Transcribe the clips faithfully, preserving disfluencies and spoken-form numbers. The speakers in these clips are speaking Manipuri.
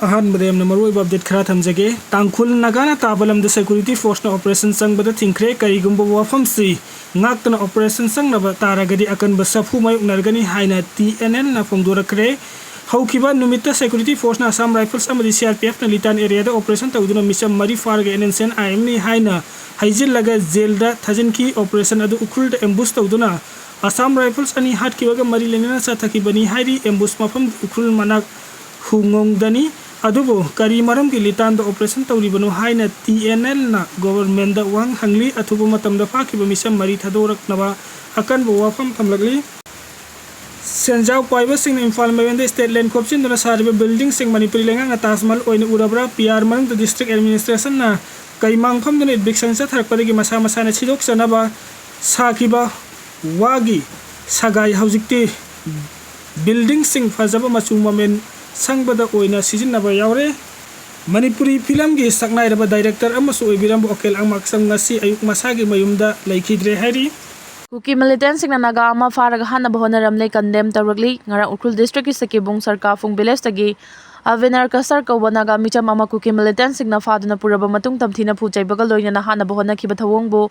ꯑꯍꯥꯟꯕꯗ ꯌꯥꯝꯅ ꯃꯔꯨꯑꯣꯏꯕ ꯑꯞꯗꯦꯠ ꯈꯔ ꯊꯝꯖꯒꯦ꯫ ꯇꯥꯡꯈꯨꯜ ꯅꯥꯒꯥꯅ ꯇꯥꯕ ꯂꯝꯗ ꯁꯦꯀ꯭ꯌꯨꯔꯤꯇꯤ ꯐꯣꯔꯁꯅ ꯑꯣꯄꯔꯦꯁꯟ ꯆꯪꯕꯗ ꯊꯤꯡꯈ꯭ꯔꯦ꯫ ꯀꯔꯤꯒꯨꯝꯕ ꯋꯥꯐꯝꯁꯤ ꯉꯥꯛꯇꯅ ꯑꯣꯄꯔꯦꯁꯟ ꯆꯪꯅꯕ ꯇꯥꯔꯒꯗꯤ ꯑꯀꯟꯕ ꯁꯥꯐꯨ ꯃꯥꯌꯣꯛꯅꯔꯒꯅꯤ ꯍꯥꯏꯅ ꯇꯤ ꯑꯦꯟ ꯑꯦꯜꯅ ꯐꯣꯡꯗꯣꯔꯛꯈ꯭ꯔꯦ꯫ ꯍꯧꯈꯤꯕ ꯅꯨꯃꯤꯠꯇ ꯁꯦꯀ꯭ꯌꯨꯔꯤꯇꯤ ꯐꯣꯔꯁꯅ ꯑꯁꯥꯝ ꯔꯥꯏꯐꯜꯁ ꯑꯃꯗꯤ ꯁꯤ ꯑꯥꯔ ꯄꯤ ꯑꯦꯐꯅ ꯂꯤꯇꯥꯟ ꯑꯦꯔꯤꯌꯥꯗ ꯑꯣꯄꯔꯦꯁꯟ ꯇꯧꯗꯨꯅ ꯃꯤꯆꯝ ꯃꯔꯤ ꯐꯥꯔꯒ ꯑꯦꯟ ꯑꯦꯟ ꯁꯤ ꯑꯦꯟ ꯑꯥꯏ ꯑꯦꯝꯅꯤ ꯍꯥꯏꯅ ꯍꯩꯖꯤꯜꯂꯒ ꯖꯦꯜꯗ ꯊꯥꯖꯤꯟꯈꯤ꯫ ꯑꯣꯄꯔꯦꯁꯟ ꯑꯗꯨ ꯎꯈ꯭ꯔꯨꯜꯗ ꯑꯦꯝꯕꯨꯁ ꯇꯧꯗꯨꯅ ꯑꯁꯥꯝ ꯔꯥꯏꯐꯜꯁ ꯑꯅꯤ ꯍꯥꯠꯈꯤꯕꯒ ꯃꯔꯤ ꯂꯩꯅꯅ ꯆꯠꯊꯈꯤꯕꯅꯤ ꯍꯥꯏꯔꯤ꯫ ꯑꯦꯝꯕꯨꯁ ꯃꯐꯝ ꯎꯈ꯭ꯔꯨꯜ ꯃꯅꯥꯛ ꯍꯨꯉꯣꯡꯗꯅꯤ꯫ ꯑꯗꯨꯕꯨ ꯀꯔꯤ ꯃꯔꯝꯒꯤ ꯂꯤꯇꯥꯟꯗ ꯑꯣꯄꯔꯦꯁꯟ ꯇꯧꯔꯤꯕꯅꯣ ꯍꯥꯏꯅ ꯇꯤ ꯑꯦꯟ ꯑꯦꯜꯅ ꯒꯣꯚꯔꯟꯃꯦꯟꯗ ꯋꯥꯍꯪ ꯍꯪꯂꯤ꯫ ꯑꯊꯨꯕ ꯃꯇꯝꯗ ꯐꯥꯈꯤꯕ ꯃꯤꯆꯝ ꯃꯔꯤ ꯊꯥꯗꯣꯔꯛꯅꯕ ꯑꯀꯟꯕ ꯋꯥꯐꯝ ꯊꯝꯂꯛꯂꯤ꯫ ꯁꯦꯟꯖꯥꯎ ꯄꯥꯏꯕꯁꯤꯡꯅ ꯏꯝꯐꯥꯜ ꯃꯌꯣꯟꯗ ꯁ꯭ꯇꯦꯠ ꯂꯦꯟ ꯈꯣꯞꯆꯤꯟꯗꯨꯅ ꯁꯥꯔꯤꯕ ꯕꯤꯜꯗꯤꯡꯁꯤꯡ ꯃꯅꯤꯄꯨꯔꯤ ꯂꯩꯉꯥꯛꯅ ꯇꯥꯖ ꯃꯍꯜ ꯑꯣꯏꯅ ꯎꯔꯕ꯭ꯔꯥ? ꯄꯤ ꯑꯥꯔ ꯃꯅꯨꯡꯗ ꯗꯤꯁꯇ꯭ꯔꯤꯛ ꯑꯦꯗꯃꯤꯅꯤꯁꯇ꯭ꯔꯦꯁꯟꯅ ꯀꯩꯃꯥꯡ ꯐꯝꯗꯨꯅ ꯏꯚꯤꯛꯁꯟ ꯆꯠꯊꯔꯛꯄꯗꯒꯤ ꯃꯁꯥ ꯃꯁꯥꯅ ꯁꯤꯗꯣꯛꯆꯅꯕ ꯁꯥꯈꯤꯕ ꯋꯥꯒꯤ ꯁꯒꯥꯏ ꯍꯧꯖꯤꯛꯇꯤ ꯕꯤꯜꯗꯤꯡꯁꯤꯡ ꯐꯖꯕ ꯃꯆꯨ ꯃꯃꯦꯟ ꯁꯪꯕꯗ ꯑꯣꯏꯅ ꯁꯤꯖꯤꯟꯅꯕ ꯌꯥꯎꯔꯦ꯫ ꯃꯅꯤꯄꯨꯔꯤ ꯐꯤꯂꯝꯒꯤ ꯁꯛꯅꯥꯏꯔꯕ ꯗꯥꯏꯔꯦꯛꯇꯔ ꯑꯃꯁꯨ ꯑꯣꯏꯕꯤꯔꯝꯕ ꯑꯣꯀꯦꯜ ꯑꯃꯥꯛꯁꯝ ꯉꯁꯤ ꯑꯌꯨꯛ ꯃꯁꯥꯒꯤ ꯃꯌꯨꯝꯗ ꯂꯩꯈꯤꯗ꯭ꯔꯦ ꯍꯥꯏꯔꯤ꯫ ꯀꯨꯀꯤ ꯃꯤꯂꯤꯇꯦꯟꯁꯤꯡꯅ ꯅꯥꯒꯥ ꯑꯃ ꯐꯥꯔꯒ ꯍꯥꯠꯅꯕ ꯍꯣꯠꯅꯔꯝꯂꯦ, ꯀꯟꯗꯦꯝ ꯇꯧꯔꯛꯂꯤ꯫ ꯉꯔꯥꯡ ꯎꯈ꯭ꯔꯨꯜ ꯗꯤꯁꯇ꯭ꯔꯤꯛꯀꯤ ꯁꯤꯀꯤꯕꯨꯡ ꯁꯔꯀꯥꯐꯨꯡ ꯚꯤꯂꯦꯖꯇꯒꯤ ꯑꯚꯤꯅꯔ ꯀꯁꯔ ꯀꯧꯕ ꯅꯥꯒꯥ ꯃꯤꯆꯝ ꯑꯃ ꯀꯨꯀꯤ ꯃꯤꯂꯤꯇꯦꯟꯁꯤꯡꯅ ꯐꯥꯗꯨꯅ ꯄꯨꯔꯕ ꯃꯇꯨꯡ ꯇꯝꯊꯤꯅ ꯐꯨ ꯆꯩꯕꯒ ꯂꯣꯏꯅꯅ ꯍꯥꯠꯅꯕ ꯍꯣꯠꯅꯈꯤꯕ ꯊꯧꯑꯣꯡꯕꯨ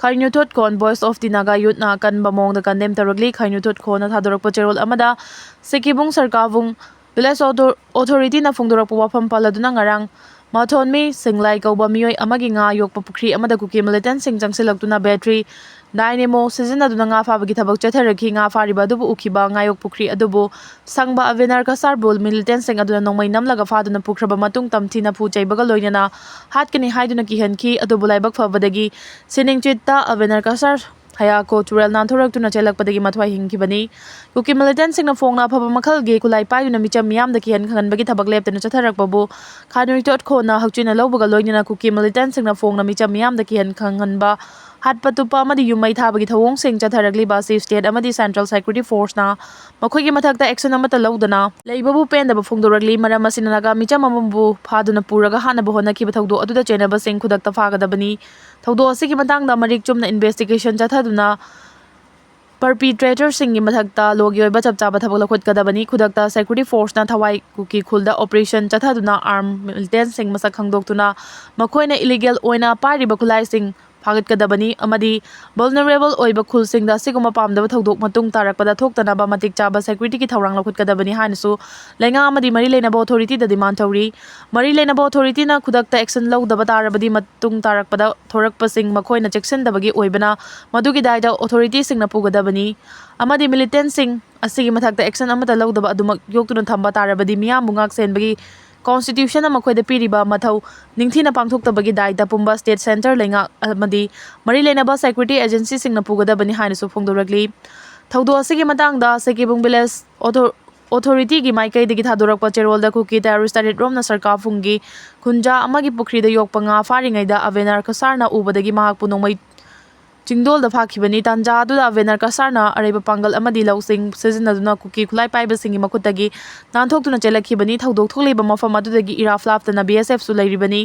ꯈꯥꯏꯅꯨꯊꯣꯠ ꯈꯣꯟ ꯚꯣꯏꯁ ꯑꯣꯐ ꯗꯤ ꯅꯥꯒꯥ ꯌꯨꯠꯅ ꯑꯀꯟꯕ ꯃꯑꯣꯡꯗ ꯀꯟꯗꯦꯝ ꯇꯧꯔꯛꯂꯤ꯫ ꯈꯥꯏꯅꯨꯊꯣꯠ ꯈꯣꯟꯅ ꯊꯥꯗꯣꯔꯛꯄ ꯆꯦꯔꯣꯜ ꯑꯃꯗ ꯁꯤꯀꯤꯕꯨꯡ ꯁꯔꯀꯥꯕꯨꯡ ꯚꯤꯂꯦꯖ ꯑꯣꯊꯣ-, ꯑꯣꯊꯣꯔꯤꯇꯤꯅ ꯐꯣꯡꯗꯣꯔꯛꯄ ꯋꯥꯐꯝ ꯄꯜꯂꯗꯨꯅ ꯉꯔꯥꯡ ꯃꯊꯣꯟꯃꯤ ꯁꯤꯡꯂꯥꯏ ꯀꯧꯕ ꯃꯤꯑꯣꯏ ꯑꯃꯒꯤ ꯉꯥ ꯌꯣꯛꯄ ꯄꯨꯈ꯭ꯔꯤ ꯑꯃꯗ ꯀꯨꯀꯤ ꯃꯤꯂꯤꯇꯦꯟꯁꯤꯡ ꯆꯪꯁꯤꯜꯂꯛꯇꯨꯅ ꯕꯦꯇ꯭ꯔꯤ ꯗꯥꯏꯅꯦꯃꯣ ꯁꯤꯖꯤꯟꯅꯗꯨꯅ ꯉꯥ ꯐꯥꯕꯒꯤ ꯊꯕꯛ ꯆꯠꯊꯔꯛꯈꯤ꯫ ꯉꯥ ꯐꯥꯔꯤꯕ ꯑꯗꯨꯕꯨ ꯎꯈꯤꯕ ꯉꯥꯌꯣꯛ ꯄꯨꯈ꯭ꯔꯤ ꯑꯗꯨꯕꯨ ꯁꯪꯕ ꯑꯚꯤꯅꯔ ꯀꯁꯥꯔꯕꯨ ꯃꯤꯂꯤꯇꯦꯟꯁꯤꯡ ꯑꯗꯨꯅ ꯅꯣꯡꯃꯩ ꯅꯝꯂꯒ ꯐꯥꯗꯨꯅ ꯄꯨꯈ꯭ꯔꯕ ꯃꯇꯨꯡ ꯇꯝꯊꯤꯅ ꯐꯨ ꯆꯩꯕꯒ ꯂꯣꯏꯅꯅ ꯍꯥꯠꯀꯅꯤ ꯍꯥꯏꯗꯨꯅ ꯀꯤꯍꯟꯈꯤ꯫ ꯑꯗꯨꯕꯨ ꯂꯥꯏꯕꯛ ꯐꯕꯗꯒꯤ ꯁꯤꯅꯤꯡꯆꯤꯠꯇ ꯑꯚꯤꯅꯔ ꯀꯁꯥꯔ ꯍꯌꯥꯀꯣ ꯇꯨꯔꯦꯜ ꯅꯥꯟꯊꯣꯔꯛꯇꯨꯅ ꯆꯦꯜꯂꯛꯄꯗꯒꯤ ꯃꯊ꯭ꯋꯥꯏ ꯍꯤꯡꯈꯤꯕꯅꯤ꯫ ꯀꯨꯀꯤ ꯃꯤꯂꯤꯇꯦꯟꯁꯤꯡꯅ ꯐꯣꯡꯅ ꯑꯐꯕ ꯃꯈꯜꯒꯤ ꯈꯨꯠꯂꯥꯏ ꯄꯥꯏꯗꯨꯅ ꯃꯤꯆꯝ ꯃꯤꯌꯥꯝꯗ ꯀꯤꯍꯟ ꯈꯪꯍꯟꯕꯒꯤ ꯊꯕꯛ ꯂꯦꯞꯇꯅ ꯆꯠꯊꯔꯛꯄꯕꯨ ꯈꯥꯅꯨꯏ ꯇꯣꯠꯈꯣꯅ ꯍꯛꯆꯤꯟꯅ ꯂꯧꯕꯒ ꯂꯣꯏꯅꯅ ꯀꯨꯀꯤ ꯃꯤꯂꯤꯇꯦꯟꯁꯤꯡꯅ ꯐꯣꯡꯅ ꯃꯤꯆꯝ ꯃꯤꯌꯥꯝꯗ ꯀꯤꯍꯟ ꯈꯪꯍꯟꯕ, ꯍꯥꯠꯄ ꯇꯨꯞꯄ ꯑꯃꯗꯤ ꯌꯨꯝꯃꯩ ꯊꯥꯕꯒꯤ ꯊꯧꯑꯣꯡꯁꯤꯡ ꯆꯠꯊꯔꯛꯂꯤꯕ ꯑꯁꯤ ꯁ꯭ꯇꯦꯠ ꯑꯃꯗꯤ ꯁꯦꯟꯇ꯭ꯔꯦꯜ ꯁꯦꯀ꯭ꯌꯨꯔꯤꯇꯤ ꯐꯣꯔꯁꯅ ꯃꯈꯣꯏꯒꯤ ꯃꯊꯛꯇ ꯑꯦꯛꯁꯟ ꯑꯃꯠꯇ ꯂꯧꯗꯅ ꯂꯩꯕꯕꯨ ꯄꯦꯟꯗꯕ ꯐꯣꯡꯗꯣꯔꯛꯂꯤ꯫ ꯃꯔꯝ ꯑꯁꯤꯅ ꯅꯥꯒꯥ ꯃꯤꯆꯝ ꯑꯃꯕꯨ ꯐꯥꯗꯨꯅ ꯄꯨꯔꯒ ꯍꯥꯠꯅꯕ ꯍꯣꯠꯅꯈꯤꯕ ꯊꯧꯗꯣꯛ ꯑꯗꯨꯗ ꯆꯦꯟꯅꯕꯁꯤꯡ ꯈꯨꯗꯛꯇ ꯐꯥꯒꯗꯕꯅꯤ꯫ ꯊꯧꯗꯣꯛ ꯑꯁꯤꯒꯤ ꯃꯇꯥꯡꯗ ꯃꯔꯤꯛ ꯆꯨꯝꯅ ꯏꯟꯚꯦꯁꯇꯤꯒꯦꯁꯟ ꯆꯠꯊꯗꯨꯅ perpetratorꯁꯤꯡꯒꯤ ꯃꯊꯛꯇ ꯂꯣꯒꯤ ꯑꯣꯏꯕ ꯆꯞ ꯆꯥꯕ ꯊꯕꯛ ꯂꯧꯈꯠꯀꯗꯕꯅꯤ꯫ ꯈꯨꯗꯛꯇ security forceꯅ ꯊꯋꯥꯏ ꯀꯨꯀꯤ ꯈꯨꯜꯗ operation ꯆꯠꯊꯗꯨꯅ armed militantꯁꯤꯡ ꯃꯁꯛ ꯈꯪꯗꯣꯛꯇꯨꯅ ꯃꯈꯣꯏꯅ illegal ꯑꯣꯏꯅ ꯄꯥꯏꯔꯤꯕ ꯈꯨꯠꯂꯥꯏꯁꯤꯡ ꯐꯥꯒꯠꯀꯗꯕꯅꯤ ꯑꯃꯗꯤ vulnerable ꯑꯣꯏꯕ ꯈꯨꯜꯁꯤꯡꯗ ꯑꯁꯤꯒꯨꯝꯕ ꯄꯥꯝꯗꯕ ꯊꯧꯗꯣꯛ ꯃꯇꯨꯡ ꯇꯥꯔꯛꯄꯗ ꯊꯣꯛꯇꯅꯕ ꯃꯇꯤꯛ ꯆꯥꯕ securityꯒꯤ ꯊꯧꯔꯥꯡ ꯂꯧꯈꯠꯀꯗꯕꯅꯤ ꯍꯥꯏꯅꯁꯨ ꯂꯩꯉꯥꯛ ꯑꯃꯗꯤ ꯃꯔꯤ ꯂꯩꯅꯕ authorityꯗ demand ꯇꯧꯔꯤ꯫ ꯃꯔꯤ ꯂꯩꯅꯕ authorityꯅ ꯈꯨꯗꯛꯇ action ꯂꯧꯗꯕ ꯇꯥꯔꯕꯗꯤ ꯃꯇꯨꯡ ꯇꯥꯔꯛꯄꯗ ꯊꯣꯔꯛꯄꯁꯤꯡ ꯃꯈꯣꯏꯅ ꯆꯦꯛꯁꯤꯟꯗꯕꯒꯤ ꯑꯣꯏꯕꯅ ꯃꯗꯨꯒꯤ ꯗꯥꯏꯗ authorityꯁꯤꯡꯅ ꯄꯨꯒꯗꯕꯅꯤ ꯑꯃꯗꯤ militantꯁꯤꯡ ꯑꯁꯤꯒꯤ ꯃꯊꯛꯇ action ꯑꯃꯠꯇ ꯂꯧꯗꯕ ꯑꯗꯨꯃꯛ ꯌꯣꯛꯇꯨꯅ ꯊꯝꯕ ꯇꯥꯔꯕꯗꯤ ꯃꯤꯌꯥꯝꯕꯨ ꯉꯥꯛ ꯁꯦꯟꯕꯒꯤ constitutionꯅ ꯃꯈꯣꯏꯗ ꯄꯤꯔꯤꯕ ꯃꯊꯧ ꯅꯤꯡꯊꯤꯅ ꯄꯥꯡꯊꯣꯛꯇꯕꯒꯤ ꯗꯥꯏꯇ ꯄꯨꯝꯕ state, centre ꯂꯩꯉꯥꯛ ꯑꯃꯗꯤ ꯃꯔꯤ ꯂꯩꯅꯕ security agencyꯁꯤꯡꯅ ꯄꯨꯒꯗꯕꯅꯤ ꯍꯥꯏꯅꯁꯨ ꯐꯣꯡꯗꯣꯔꯛꯂꯤ꯫ ꯊꯧꯗꯣꯛ ꯑꯁꯤꯒꯤ ꯃꯇꯥꯡꯗ ꯁꯦꯀꯤꯕꯨꯡ village author-, authorityꯒꯤ ꯃꯥꯏꯀꯩꯗꯒꯤ ꯊꯥꯗꯣꯔꯛꯄ ꯆꯦꯔꯣꯜꯗ ꯀꯨꯀꯤ terrorist ꯇꯔꯦꯠ ꯔꯣꯝꯅ ꯁꯔꯀꯥꯔꯐꯨꯡꯒꯤ ꯈꯨꯟꯖꯥ ꯑꯃꯒꯤ ꯄꯨꯈ꯭ꯔꯤꯗ ꯌꯣꯛꯄ ꯉꯥ ꯐꯥꯔꯤꯉꯩꯗ ꯑꯕꯦꯅꯔ ꯀꯁꯥꯔꯅ ꯎꯕꯗꯒꯤ ꯃꯍꯥꯛꯄꯨ ꯅꯣꯡꯃꯩ ꯆꯤꯡꯗꯣꯜꯗ ꯐꯥꯈꯤꯕꯅꯤ꯫ ꯇꯥꯟꯖꯥ ꯑꯗꯨꯗ ꯑꯕꯦꯅꯔ ꯀꯁꯥꯔꯅ ꯑꯔꯩꯕ ꯄꯥꯡꯒꯜ ꯑꯃꯗꯤ ꯂꯧꯁꯤꯡ ꯁꯤꯖꯤꯟꯅꯗꯨꯅ ꯀꯨꯀꯤ ꯈꯨꯠꯂꯥꯏ ꯄꯥꯏꯕꯁꯤꯡꯒꯤ ꯃꯈꯨꯠꯇꯒꯤ ꯅꯥꯟꯊꯣꯛꯇꯨꯅ ꯆꯦꯜꯂꯛꯈꯤꯕꯅꯤ꯫ ꯊꯧꯗꯣꯛ ꯊꯣꯛꯂꯤꯕ ꯃꯐꯝ ꯑꯗꯨꯗꯒꯤ ꯏꯔꯥꯞ ꯂꯥꯞꯇꯅ BSFꯁꯨ ꯂꯩꯔꯤꯕꯅꯤ꯫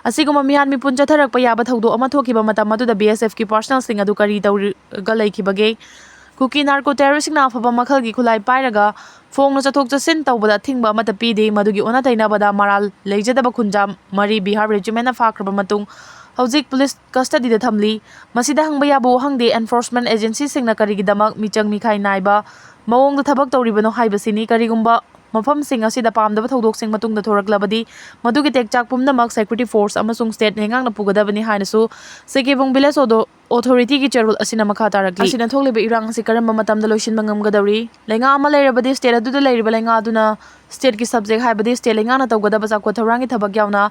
ꯑꯁꯤꯒꯨꯝꯕ ꯃꯤꯍꯥꯠ ꯃꯤꯄꯨꯟ ꯆꯠꯊꯔꯛꯄ ꯌꯥꯕ ꯊꯧꯗꯣꯛ ꯑꯃ ꯊꯣꯛꯈꯤꯕ ꯃꯇꯝ ꯑꯗꯨꯗ BSFꯀꯤ personnelꯁꯤꯡ ꯑꯗꯨ ꯀꯔꯤ ꯇꯧꯔꯒ ꯂꯩꯈꯤꯕꯒꯦ? ꯀꯨꯀꯤ narco terroristꯁꯤꯡꯅ ꯑꯐꯕ ꯃꯈꯜꯒꯤ ꯈꯨꯠꯂꯥꯏ ꯄꯥꯏꯔꯒ ꯐꯣꯡꯅ ꯆꯠꯊꯣꯛ ꯆꯠꯁꯤꯟ ꯇꯧꯕꯗ ꯑꯊꯤꯡꯕ ꯑꯃꯠꯇ ꯄꯤꯗꯦ꯫ ꯃꯗꯨꯒꯤ ꯑꯣꯟꯅ ꯇꯩꯅꯕꯗ ꯃꯔꯥꯜ ꯂꯩꯖꯗꯕ ꯈꯨꯟꯖꯥ ꯃꯔꯤ ꯕꯤꯍꯥꯔ regimentꯅ ꯐꯥꯈ꯭ꯔꯕ ꯃꯇꯨꯡ ꯍꯧꯖꯤꯛ police custodyꯗ ꯊꯝꯂꯤ꯫ ꯃꯁꯤꯗ ꯍꯪꯕ ꯌꯥꯕ ꯋꯥꯍꯪꯗꯤ enforcement agencyꯁꯤꯡꯅ ꯀꯔꯤꯒꯤꯗꯃꯛ ꯃꯤꯆꯪ ꯃꯤꯈꯥꯏ ꯅꯥꯏꯕ ꯃꯑꯣꯡꯗ ꯊꯕꯛ ꯇꯧꯔꯤꯕꯅꯣ ꯍꯥꯏꯕꯁꯤꯅꯤ꯫ ꯀꯔꯤꯒꯨꯝꯕ ꯃꯐꯝꯁꯤꯡ ꯑꯁꯤꯗ ꯄꯥꯝꯗꯕ ꯊꯧꯗꯣꯛꯁꯤꯡ ꯃꯇꯨꯡꯗ ꯊꯣꯔꯛꯂꯕꯗꯤ ꯃꯗꯨꯒꯤ ꯇꯦꯛꯆꯥꯛ ꯄꯨꯝꯅꯃꯛ security force ꯑꯃꯁꯨꯡ state ꯂꯩꯉꯥꯛꯅ ꯄꯨꯒꯗꯕꯅꯤ ꯍꯥꯏꯅꯁꯨ ꯁꯦꯀꯤꯕꯨꯡ village ꯑꯣꯗꯣ-, authorityꯒꯤ ꯆꯦꯔꯣꯜ ꯑꯁꯤꯅ ꯃꯈꯥ ꯇꯥꯔꯛꯂꯤ꯫ ꯑꯁꯤꯅ ꯊꯣꯛꯂꯤꯕ ꯏꯔꯥꯡ ꯑꯁꯤ ꯀꯔꯝꯕ ꯃꯇꯝꯗ ꯂꯣꯏꯁꯤꯟꯕ ꯉꯝꯒꯗꯧꯔꯤ? ꯂꯩꯉꯥꯛ ꯑꯃ ꯂꯩꯔꯕꯗꯤ state ꯑꯗꯨꯗ ꯂꯩꯔꯤꯕ ꯂꯩꯉꯥꯛ ꯑꯗꯨꯅ stateꯀꯤ subject ꯍꯥꯏꯕꯗꯤ state ꯂꯩꯉꯥꯛꯅ ꯇꯧꯒꯗꯕ ꯆꯥꯎꯈꯠ ꯊꯧꯔꯥꯡꯒꯤ ꯊꯕꯛ ꯌꯥꯎꯅ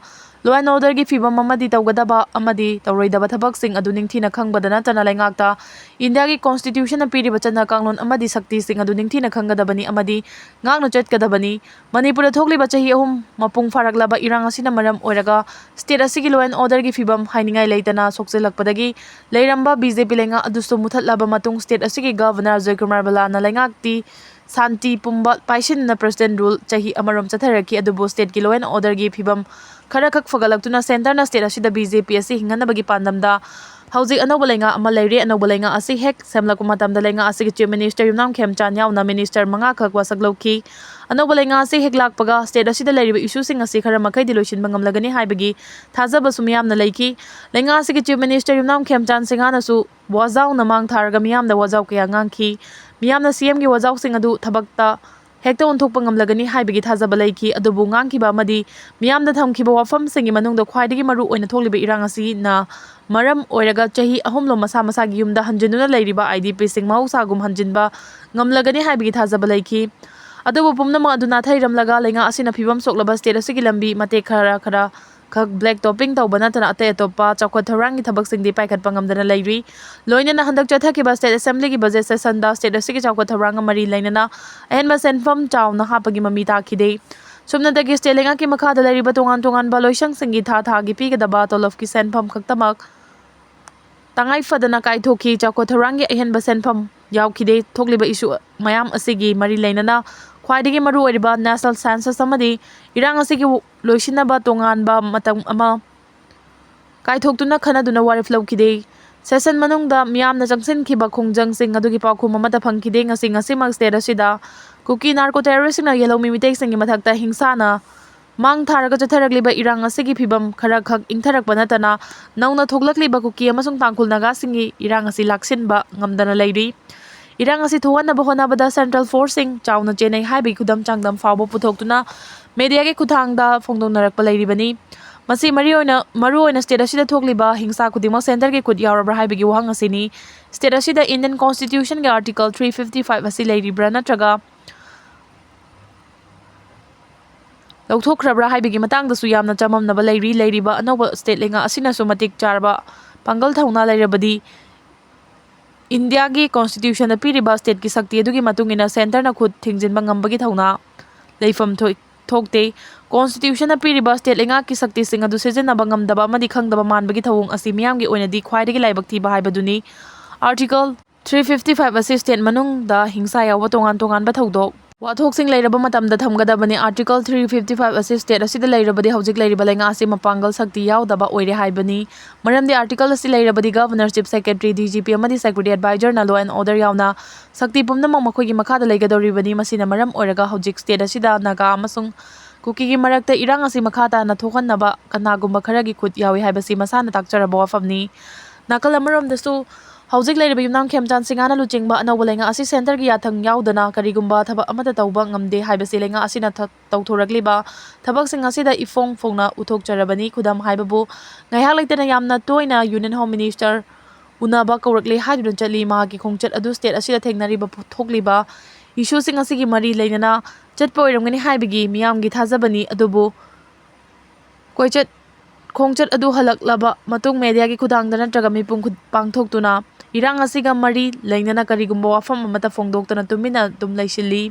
law and orderꯒꯤ ꯐꯤꯕꯝ ꯑꯃꯗꯤ ꯇꯧꯒꯗꯕ ꯑꯃꯗꯤ ꯇꯧꯔꯣꯏꯗꯕ ꯊꯕꯛꯁꯤꯡ ꯑꯗꯨ ꯅꯤꯡꯊꯤꯅ ꯈꯪꯕꯗ ꯅꯠꯇꯅ ꯂꯩꯉꯥꯛꯇ Indiaꯒꯤ constitutionꯅ ꯄꯤꯔꯤꯕ ꯆꯠꯅ ꯀꯥꯡꯂꯣꯟ ꯑꯃꯗꯤ ꯁꯛꯇꯤꯁꯤꯡ ꯑꯗꯨ ꯅꯤꯡꯊꯤꯅ ꯈꯪꯒꯗꯕꯅꯤ ꯑꯃꯗꯤ ꯉꯥꯛꯅ ꯆꯠꯀꯗꯕꯅꯤ꯫ ꯃꯅꯤꯄꯨꯔꯗ ꯊꯣꯛꯂꯤꯕ ꯆꯍꯤ ꯑꯍꯨꯝ ꯃꯄꯨꯡ ꯐꯥꯔꯛꯂꯕ ꯏꯔꯥꯡ ꯑꯁꯤꯅ ꯃꯔꯝ ꯑꯣꯏꯔꯒ state ꯑꯁꯤꯒꯤ law and orderꯒꯤ ꯐꯤꯕꯝ ꯍꯥꯏꯅꯤꯡꯉꯥꯏ ꯂꯩꯇꯅ ꯁꯣꯛꯆꯤꯜꯂꯛꯄꯗꯒꯤ ꯂꯩꯔꯝꯕ BJP ꯂꯩꯉꯥꯛ ꯑꯗꯨꯁꯨ ꯃꯨꯊꯠꯂꯕ ꯃꯇꯨꯡ state ꯑꯁꯤꯒꯤ governor ꯖꯣꯏꯀꯨꯃꯥꯔ ꯕꯂꯥꯅ ꯂꯩꯉꯥꯛꯇꯤ ꯁꯥꯟꯇꯤ ꯄꯨꯝꯕ ꯄꯥꯏꯁꯤꯟꯅ president rule ꯆꯍꯤ ꯑꯃꯔꯣꯝ ꯆꯠꯊꯔꯛꯈꯤ꯫ ꯑꯗꯨꯕꯨ stateꯀꯤ law and orderꯒꯤ ꯐꯤꯕꯝ ꯈꯔꯈꯛ ꯐꯒꯠꯂꯛꯇꯨꯅ centreꯅ state ꯑꯁꯤꯗ BJP ꯑꯁꯤ ꯍꯤꯡꯍꯟꯅꯕꯒꯤ ꯄꯥꯟꯗꯝꯗ ꯍꯧꯖꯤꯛ ꯑꯅꯧꯕ ꯂꯩꯉꯥꯛ ꯑꯃ ꯂꯩꯔꯦ꯫ ꯑꯅꯧꯕ ꯂꯩꯉꯥꯛ ꯑꯁꯤ ꯍꯦꯛ ꯁꯦꯝꯂꯛꯄ ꯃꯇꯝꯗ ꯂꯩꯉꯥꯛ ꯑꯁꯤꯒꯤ Chief Minister ꯌꯨꯝꯅꯥꯝ ꯈꯦꯝꯆꯥꯟ ꯌꯥꯎꯅ Minister ꯃꯉꯥ ꯈꯛ ꯋꯥꯁꯛ ꯂꯧꯈꯤ꯫ ꯑꯅꯧꯕ ꯂꯩꯉꯥꯛ ꯑꯁꯤ ꯍꯦꯛ ꯂꯥꯛꯄꯒ state ꯑꯁꯤꯗ ꯂꯩꯔꯤꯕ issueꯁꯤꯡ ꯑꯁꯤ ꯈꯔ ꯃꯈꯩꯗꯤ ꯂꯣꯏꯁꯤꯟꯕ ꯉꯝꯂꯒꯅꯤ ꯍꯥꯏꯕꯒꯤ ꯊꯥꯖꯕꯁꯨ ꯃꯤꯌꯥꯝꯅ ꯂꯩꯈꯤ꯫ ꯂꯩꯉꯥꯛ ꯑꯁꯤꯒꯤ Chief Minister ꯌꯨꯝꯅꯥꯝ ꯈꯦꯝꯆꯥꯟ ꯁꯤꯡꯍꯥꯅꯁꯨ ꯋꯥꯖꯥꯎꯅ ꯃꯥꯡ ꯊꯥꯔꯒ ꯃꯤꯌꯥꯝꯗ ꯋꯥꯖꯥꯎ ꯀꯌꯥ ꯉꯥꯡꯈꯤ꯫ ꯃꯤꯌꯥꯝꯅ CMꯒꯤ ꯋꯥꯖꯥꯎꯁꯤꯡ ꯑꯗꯨ ꯊꯕꯛꯇ ꯍꯦꯛꯇ ꯑꯣꯟꯊꯣꯛꯄ ꯉꯝꯂꯒꯅꯤ ꯍꯥꯏꯕꯒꯤ ꯊꯥꯖꯕ ꯂꯩꯈꯤ꯫ ꯑꯗꯨꯕꯨ ꯉꯥꯡꯈꯤꯕ ꯑꯃꯗꯤ ꯃꯤꯌꯥꯝꯗ ꯊꯝꯈꯤꯕ ꯋꯥꯐꯝꯁꯤꯡꯒꯤ ꯃꯅꯨꯡꯗ ꯈ꯭ꯋꯥꯏꯗꯒꯤ ꯃꯔꯨ ꯑꯣꯏꯅ ꯊꯣꯛꯂꯤꯕ ꯏꯔꯥꯡ ꯑꯁꯤꯅ ꯃꯔꯝ ꯑꯣꯏꯔꯒ ꯆꯍꯤ ꯑꯍꯨꯝꯂꯣꯝ ꯃꯁꯥ ꯃꯁꯥꯒꯤ ꯌꯨꯝꯗ ꯍꯟꯖꯤꯟꯗꯨꯅ ꯂꯩꯔꯤꯕ IDPꯁꯤꯡ ꯃꯍꯧꯁꯥꯒꯨꯝ ꯍꯟꯖꯤꯟꯕ ꯉꯝꯂꯒꯅꯤ ꯍꯥꯏꯕꯒꯤ ꯊꯥꯖꯕ ꯂꯩꯈꯤ꯫ ꯑꯗꯨꯕꯨ ꯄꯨꯝꯅꯃꯛ ꯑꯗꯨ ꯅꯥꯊꯩꯔꯝꯂꯒ ꯂꯩꯉꯥꯛ ꯑꯁꯤꯅ ꯐꯤꯕꯝ ꯁꯣꯛꯂꯕ state ꯑꯁꯤꯒꯤ ꯂꯝꯕꯤ ꯃꯇꯦꯛ ꯈꯔ ꯈꯔ ꯈꯛ black topping ꯇꯧꯕ ꯅꯠꯇꯅ ꯑꯇꯩ ꯑꯇꯣꯞꯄ ꯆꯥꯎꯈꯠ ꯊꯧꯔꯥꯡꯒꯤ ꯊꯕꯛꯁꯤꯡꯗꯤ ꯄꯥꯏꯈꯠꯄ ꯉꯝꯗꯅ ꯂꯩꯔꯤ꯫ ꯂꯣꯏꯅꯅ ꯍꯟꯗꯛ ꯆꯠꯊꯈꯤꯕ state Assemblyꯒꯤ budget sessionꯗ state ꯑꯁꯤꯒꯤ ꯆꯥꯎꯈꯠ ꯊꯧꯔꯥꯡꯒ ꯃꯔꯤ ꯂꯩꯅꯅ ꯑꯍꯦꯟꯕ ꯁꯦꯟꯐꯝ ꯆꯥꯎꯅ ꯍꯥꯞꯄꯒꯤ ꯃꯃꯤ ꯇꯥꯈꯤꯗꯦ꯫ ꯁꯨꯞꯅꯇꯒꯤ state ꯂꯩꯉꯥꯛꯀꯤ ꯃꯈꯥꯗ ꯂꯩꯔꯤꯕ ꯇꯣꯉꯥꯟ ꯇꯣꯉꯥꯟꯕ ꯂꯣꯏꯁꯪꯁꯤꯡꯒꯤ ꯊꯥ ꯊꯥꯒꯤ ꯄꯤꯒꯗꯕ ꯇꯣꯂꯣꯞꯀꯤ ꯁꯦꯟꯐꯝ ꯈꯛꯇꯃꯛ ꯇꯉꯥꯏ ꯐꯗꯅ ꯀꯥꯏꯊꯣꯛꯈꯤ꯫ ꯆꯥꯎꯈꯠ ꯊꯧꯔꯥꯡꯒꯤ ꯑꯍꯦꯟꯕ ꯁꯦꯟꯐꯝ ꯌꯥꯎꯈꯤꯗꯦ꯫ ꯊꯣꯛꯂꯤꯕ issue ꯃꯌꯥꯝ ꯑꯁꯤꯒꯤ ꯃꯔꯤ ꯂꯩꯅꯅ ꯈ꯭ꯋꯥꯏꯗꯒꯤ ꯃꯔꯨ ꯑꯣꯏꯔꯤꯕ national census ꯑꯃꯗꯤ ꯏꯔꯥꯡ ꯑꯁꯤꯒꯤ ꯂꯣꯏꯁꯤꯟꯅꯕ ꯇꯣꯉꯥꯟꯕ ꯃꯇꯝ ꯑꯃ ꯀꯥꯏꯊꯣꯛꯇꯨꯅ ꯈꯟꯅꯗꯨꯅ ꯋꯥꯔꯦꯞ ꯂꯧꯈꯤꯗꯦ꯫ Session ꯃꯅꯨꯡꯗ ꯃꯤꯌꯥꯝꯅ ꯆꯪꯁꯤꯟꯈꯤꯕ ꯈꯣꯡꯖꯪꯁꯤꯡ ꯑꯗꯨꯒꯤ ꯄꯥꯎꯈꯨꯝ ꯑꯃꯠꯇ ꯐꯪꯈꯤꯗꯦ꯫ ꯉꯁꯤ ꯉꯁꯤꯃꯛ state ꯑꯁꯤꯗ ꯀꯨꯀꯤ narco terroristꯁꯤꯡꯅ ꯌꯦꯜꯍꯧꯃꯤ ꯃꯤꯇꯩꯁꯤꯡꯒꯤ ꯃꯊꯛꯇ ꯍꯤꯡꯁꯥꯅ ꯃꯥꯡ ꯊꯥꯔꯒ ꯆꯠꯊꯔꯛꯂꯤꯕ ꯏꯔꯥꯡ ꯑꯁꯤꯒꯤ ꯐꯤꯕꯝ ꯈꯔ ꯈꯛ ꯏꯪꯊꯔꯛꯄ ꯅꯠꯇꯅ ꯅꯧꯅ ꯊꯣꯛꯂꯛꯂꯤꯕ ꯀꯨꯀꯤ ꯑꯃꯁꯨꯡ ꯇꯥꯡꯈꯨꯜ ꯅꯥꯒꯥꯁꯤꯡꯒꯤ ꯏꯔꯥꯡ ꯑꯁꯤ ꯂꯥꯛꯁꯤꯟꯕ ꯉꯝꯗꯅ ꯂꯩꯔꯤ꯫ ꯏꯔꯥꯡ ꯑꯁꯤ ꯊꯣꯛꯍꯟꯅꯕ ꯍꯣꯠꯅꯕꯗ central forceꯁꯤꯡ ꯆꯥꯎꯅ ꯆꯦꯟꯅꯩ ꯍꯥꯏꯕꯒꯤ ꯈꯨꯗꯝ ꯆꯥꯡꯗꯝ ꯐꯥꯎꯕ ꯄꯨꯊꯣꯛꯇꯨꯅ mediaꯒꯤ ꯈꯨꯠꯊꯥꯡꯗ ꯐꯣꯡꯗꯣꯛꯅꯔꯛꯄ ꯂꯩꯔꯤꯕꯅꯤ꯫ ꯃꯁꯤ ꯃꯔꯤ ꯑꯣꯏꯅ, ꯃꯔꯨ ꯑꯣꯏꯅ state ꯑꯁꯤꯗ ꯊꯣꯛꯂꯤꯕ ꯍꯤꯡꯁꯥ ꯈꯨꯗꯤꯡꯃꯛ centreꯒꯤ ꯈꯨꯠ ꯌꯥꯎꯔꯕ꯭ꯔꯥ ꯍꯥꯏꯕꯒꯤ ꯋꯥꯍꯪ ꯑꯁꯤꯅꯤ꯫ State ꯑꯁꯤꯗ Indian Constitutionꯒꯤ Article three fifty five ꯑꯁꯤ ꯂꯩꯔꯤꯕ꯭ꯔꯥ ꯅꯠꯇ꯭ꯔꯒ ꯂꯧꯊꯣꯛꯈ꯭ꯔꯕ꯭ꯔꯥ ꯍꯥꯏꯕꯒꯤ ꯃꯇꯥꯡꯗꯁꯨ ꯌꯥꯝꯅ ꯆꯃꯝꯅꯕ ꯂꯩꯔꯤ꯫ ꯂꯩꯔꯤꯕ ꯑꯅꯧꯕ state ꯂꯩꯉꯥꯛ ꯑꯁꯤꯅꯁꯨ ꯃꯇꯤꯛ ꯆꯥꯔꯕ ꯄꯥꯡꯒꯜ ꯊꯧꯅꯥ ꯂꯩꯔꯕꯗꯤ Indiaꯒꯤ Constitutionꯅ ꯄꯤꯔꯤꯕ stateꯀꯤ ꯁꯛꯇꯤ ꯑꯗꯨꯒꯤ ꯃꯇꯨꯡ ꯏꯟꯅ centreꯅ ꯈꯨꯠ ꯊꯤꯡꯖꯤꯟꯕ ꯉꯝꯕꯒꯤ ꯊꯧꯅꯥ ꯂꯩꯐꯝ ꯊꯣꯛ-, ꯊꯣꯛꯇꯦ꯫ Constitutionꯅ ꯄꯤꯔꯤꯕ state ꯂꯩꯉꯥꯛꯀꯤ ꯁꯛꯇꯤꯁꯤꯡ ꯑꯗꯨ ꯁꯤꯖꯤꯟꯅꯕ ꯉꯝꯗꯕ ꯑꯃꯗꯤ ꯈꯪꯗꯕ ꯃꯥꯟꯕꯒꯤ ꯊꯧꯑꯣꯡ ꯑꯁꯤ ꯃꯤꯌꯥꯝꯒꯤ ꯑꯣꯏꯅꯗꯤ ꯈ꯭ꯋꯥꯏꯗꯒꯤ ꯂꯥꯏꯕꯛ ꯊꯤꯕ ꯍꯥꯏꯕꯗꯨꯅꯤ꯫ Article three fifty five ꯑꯁꯤ state ꯃꯅꯨꯡꯗ ꯍꯤꯡꯁꯥ ꯌꯥꯎꯕ ꯇꯣꯉꯥꯟ ꯇꯣꯉꯥꯟꯕ ꯊꯧꯗꯣꯛ ꯋꯥꯊꯣꯛꯁꯤꯡ ꯂꯩꯔꯕ ꯃꯇꯝꯗ ꯊꯝꯒꯗꯕꯅꯤ꯫ Article three fifty five ꯑꯁꯤ state ꯑꯁꯤꯗ ꯂꯩꯔꯕꯗꯤ ꯍꯧꯖꯤꯛ ꯂꯩꯔꯤꯕ ꯂꯩꯉꯥꯛ ꯑꯁꯤ ꯃꯄꯥꯡꯒꯜ ꯁꯛꯇꯤ ꯌꯥꯎꯗꯕ ꯑꯣꯏꯔꯦ ꯍꯥꯏꯕꯅꯤ꯫ ꯃꯔꯝꯗꯤ article ꯑꯁꯤ ꯂꯩꯔꯕꯗꯤ Governor, Chief Secretary, D G P ꯑꯃꯗꯤ Security Advisor ꯅ law and order ꯌꯥꯎꯅ ꯁꯛꯇꯤ ꯄꯨꯝꯅꯃꯛ ꯃꯈꯣꯏꯒꯤ ꯃꯈꯥꯗ ꯂꯩꯒꯗꯧꯔꯤꯕꯅꯤ꯫ ꯃꯁꯤꯅ ꯃꯔꯝ ꯑꯣꯏꯔꯒ ꯍꯧꯖꯤꯛ state ꯑꯁꯤꯗ ꯅꯥꯒꯥ ꯑꯃꯁꯨꯡ ꯀꯨꯀꯤꯒꯤ ꯃꯔꯛꯇ ꯏꯔꯥꯡ ꯑꯁꯤ ꯃꯈꯥ ꯇꯥꯅ ꯊꯣꯛꯍꯟꯅꯕ ꯀꯅꯥꯒꯨꯝꯕ ꯈꯔꯒꯤ ꯈꯨꯠ ꯌꯥꯎꯏ ꯍꯥꯏꯕꯁꯤ ꯃꯁꯥꯅ ꯇꯥꯛꯆꯔꯕ ꯋꯥꯐꯝꯅꯤ꯫ ꯅꯥꯀꯜ ꯑꯃꯔꯣꯝꯗꯁꯨ ꯍꯧꯖꯤꯛ ꯂꯩꯔꯤꯕ ꯌꯨꯝꯅꯥꯝ ꯈꯦꯝꯆꯥꯟ ꯁꯤꯡꯍꯅ ꯂꯨꯆꯤꯡꯕ ꯑꯅꯧꯕ ꯂꯩꯉꯥꯛ ꯑꯁꯤ centre ꯒꯤ ꯌꯥꯊꯪ ꯌꯥꯎꯗꯅ ꯀꯔꯤꯒꯨꯝꯕ ꯊꯕꯛ ꯑꯃꯠꯇ ꯇꯧꯕ ꯉꯝꯗꯦ ꯍꯥꯏꯕꯁꯤ ꯂꯩꯉꯥꯛ ꯑꯁꯤꯅ ꯊ-, ꯇꯧꯊꯣꯔꯛꯂꯤꯕ ꯊꯕꯛꯁꯤꯡ ꯑꯁꯤꯗ ꯏꯐꯣꯡ ꯐꯣꯡꯅ ꯎꯠꯊꯣꯛꯆꯔꯕꯅꯤ꯫ ꯈꯨꯗꯝ ꯍꯥꯏꯕꯕꯨ, ꯉꯥꯏꯍꯥꯛ ꯂꯩꯇꯅ ꯌꯥꯝꯅ ꯇꯣꯏꯅ Union Home Minister ꯎꯅꯕ ꯀꯧꯔꯛꯂꯦ ꯍꯥꯏꯗꯨꯅ ꯆꯠꯂꯤ꯫ ꯃꯍꯥꯛꯀꯤ ꯈꯣꯡꯆꯠ ꯑꯗꯨ state ꯑꯁꯤꯗ ꯊꯦꯡꯅꯔꯤꯕ ꯄꯨ-, ꯊꯣꯛꯂꯤꯕ issue ꯁꯤꯡ ꯑꯁꯤꯒꯤ ꯃꯔꯤ ꯂꯩꯅꯅ ꯆꯠꯄ ꯑꯣꯏꯔꯝꯒꯅꯤ ꯍꯥꯏꯕꯒꯤ ꯃꯤꯌꯥꯝꯒꯤ ꯊꯥꯖꯕꯅꯤ꯫ ꯑꯗꯨꯕꯨ ꯀꯣꯏꯆꯠ ꯈꯣꯡꯆꯠ ꯑꯗꯨ ꯍꯜꯂꯛꯂꯕ ꯃꯇꯨꯡ media ꯒꯤ ꯈꯨꯠꯊꯥꯡꯗ ꯅꯠꯇ꯭ꯔꯒ ꯃꯤꯄꯨꯝ ꯈꯨ-, ꯄꯥꯡꯊꯣꯛꯇꯨꯅ ꯏꯔꯥꯡ ꯑꯁꯤꯒ ꯃꯔꯤ ꯂꯩꯅꯅ ꯀꯔꯤꯒꯨꯝꯕ ꯋꯥꯐꯝ ꯑꯃꯠꯇ ꯐꯣꯡꯗꯣꯛꯇꯅ ꯇꯨꯃꯤꯟꯅ ꯑꯗꯨꯝ ꯂꯩꯁꯤꯜꯂꯤ꯫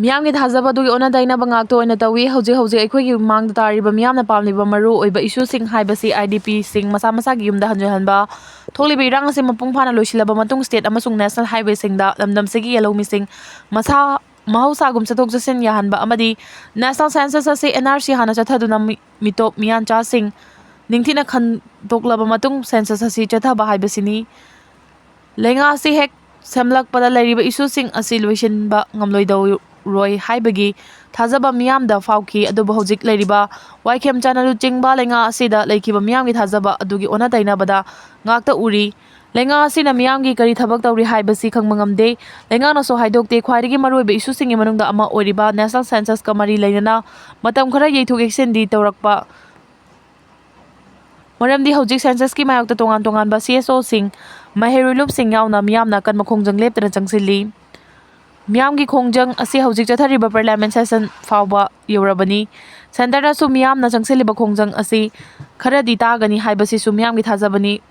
ꯃꯤꯌꯥꯝꯒꯤ ꯊꯥꯖꯕ ꯑꯗꯨꯒꯤ ꯑꯣꯟꯅ ꯇꯩꯅꯕ ꯉꯥꯛꯇ ꯑꯣꯏꯅ ꯇꯧꯏ꯫ ꯍꯧꯖꯤꯛ ꯍꯧꯖꯤꯛ ꯑꯩꯈꯣꯏꯒꯤ ꯃꯥꯡꯗ ꯇꯥꯔꯤꯕ ꯃꯤꯌꯥꯝꯅ ꯄꯥꯝꯂꯤꯕ ꯃꯔꯨ ꯑꯣꯏꯕ issue ꯁꯤꯡ ꯍꯥꯏꯕꯁꯤ I D P ꯁꯤꯡ ꯃꯁꯥ ꯃꯁꯥꯒꯤ ꯌꯨꯝꯗ ꯍꯟꯖꯤꯟꯍꯟꯕ, ꯊꯣꯛꯂꯤꯕ ꯏꯔꯥꯡ ꯑꯁꯤ ꯃꯄꯨꯡ ꯐꯥꯅ ꯂꯣꯏꯁꯤꯜꯂꯕ ꯃꯇꯨꯡ state ꯑꯃꯁꯨꯡ national highway ꯁꯤꯡꯗ ꯂꯝꯗꯝꯁꯤꯒꯤ ꯌꯦꯜꯍꯧꯃꯤꯁꯤꯡ ꯃꯁꯥ ꯃꯍꯧꯁꯥꯒꯨꯝ ꯆꯠꯊꯣꯛ ꯆꯠꯁꯤꯟ ꯌꯥꯍꯟꯕ ꯑꯃꯗꯤ national census ꯑꯁꯤ N R C ꯍꯥꯟꯅ ꯆꯠꯊꯗꯨꯅ ꯃꯤ-, ꯃꯤꯇꯣꯞ ꯃꯤꯌꯥꯟꯆꯥꯁꯤꯡ ꯅꯤꯡꯊꯤꯅ ꯈꯟꯗꯣꯛꯂꯕ ꯃꯇꯨꯡ census ꯑꯁꯤ ꯆꯠꯊꯕ ꯍꯥꯏꯕꯁꯤꯅꯤ꯫ ꯂꯩꯉꯥꯛ ꯑꯁꯤ ꯍꯦꯛ ꯁꯦꯝꯂꯛꯄꯗ ꯂꯩꯔꯤꯕ issue ꯁꯤꯡ ꯑꯁꯤ ꯂꯣꯏꯁꯤꯟꯕ ꯉꯝꯂꯣꯏꯗꯧꯔꯣꯏ ꯍꯥꯏꯕꯒꯤ ꯊꯥꯖꯕ ꯃꯤꯌꯥꯝꯗ ꯐꯥꯎꯈꯤ꯫ ꯑꯗꯨꯕꯨ ꯍꯧꯖꯤꯛ ꯂꯩꯔꯤꯕ ꯋꯥꯏꯈꯦꯝꯆꯥꯅ ꯂꯨꯆꯤꯡꯕ ꯂꯩꯉꯥꯛ ꯑꯁꯤꯗ ꯂꯩꯈꯤꯕ ꯃꯤꯌꯥꯝꯒꯤ ꯊꯥꯖꯕ ꯑꯗꯨꯒꯤ ꯑꯣꯟꯅ ꯇꯩꯅꯕꯗ ꯉꯥꯛꯇ ꯎꯔꯤ꯫ ꯂꯩꯉꯥꯛ ꯑꯁꯤꯅ ꯃꯤꯌꯥꯝꯒꯤ ꯀꯔꯤ ꯊꯕꯛ ꯇꯧꯔꯤ ꯍꯥꯏꯕꯁꯤ ꯈꯪꯕ ꯉꯝꯗꯦ꯫ ꯂꯩꯉꯥꯛꯅꯁꯨ ꯍꯥꯏꯗꯣꯛꯇꯦ꯫ ꯈ꯭ꯋꯥꯏꯗꯒꯤ ꯃꯔꯨꯑꯣꯏꯕ issue ꯁꯤꯡꯒꯤ ꯃꯅꯨꯡꯗ ꯑꯃ ꯑꯣꯏꯔꯤꯕ national census ꯀ ꯃꯔꯤ ꯂꯩꯅꯅ ꯃꯇꯝ ꯈꯔ ꯌꯩꯊꯣꯛ ꯌꯩꯁꯤꯟꯗꯤ ꯇꯧꯔꯛꯄ, ꯃꯔꯝꯗꯤ ꯍꯧꯖꯤꯛ census ꯀꯤ ꯃꯥꯌꯣꯛꯇ ꯇꯣꯉꯥꯟ ꯇꯣꯉꯥꯟꯕ C S O ꯁꯤꯡ, ꯃꯍꯩꯔꯣꯏ ꯂꯨꯞꯁꯤꯡ ꯌꯥꯎꯅ ꯃꯤꯌꯥꯝꯅ ꯑꯀꯟꯕ ꯈꯣꯡꯖꯪ ꯂꯦꯞꯇꯅ ꯆꯪꯁꯤꯜꯂꯤ꯫ ꯃꯤꯌꯥꯝꯒꯤ ꯈꯣꯡꯖꯪ ꯑꯁꯤ ꯍꯧꯖꯤꯛ ꯆꯠꯊꯔꯤꯕ parliament session ꯐꯥꯎꯕ ꯌꯧꯔꯕꯅꯤ꯫ Centre ꯅꯁꯨ ꯃꯤꯌꯥꯝꯅ ꯆꯪꯁꯤꯜꯂꯤꯕ ꯈꯣꯡꯖꯪ ꯑꯁꯤ ꯈꯔꯗꯤ ꯇꯥꯒꯅꯤ ꯍꯥꯏꯕꯁꯤꯁꯨ ꯃꯤꯌꯥꯝꯒꯤ ꯊꯥꯖꯕꯅꯤ꯫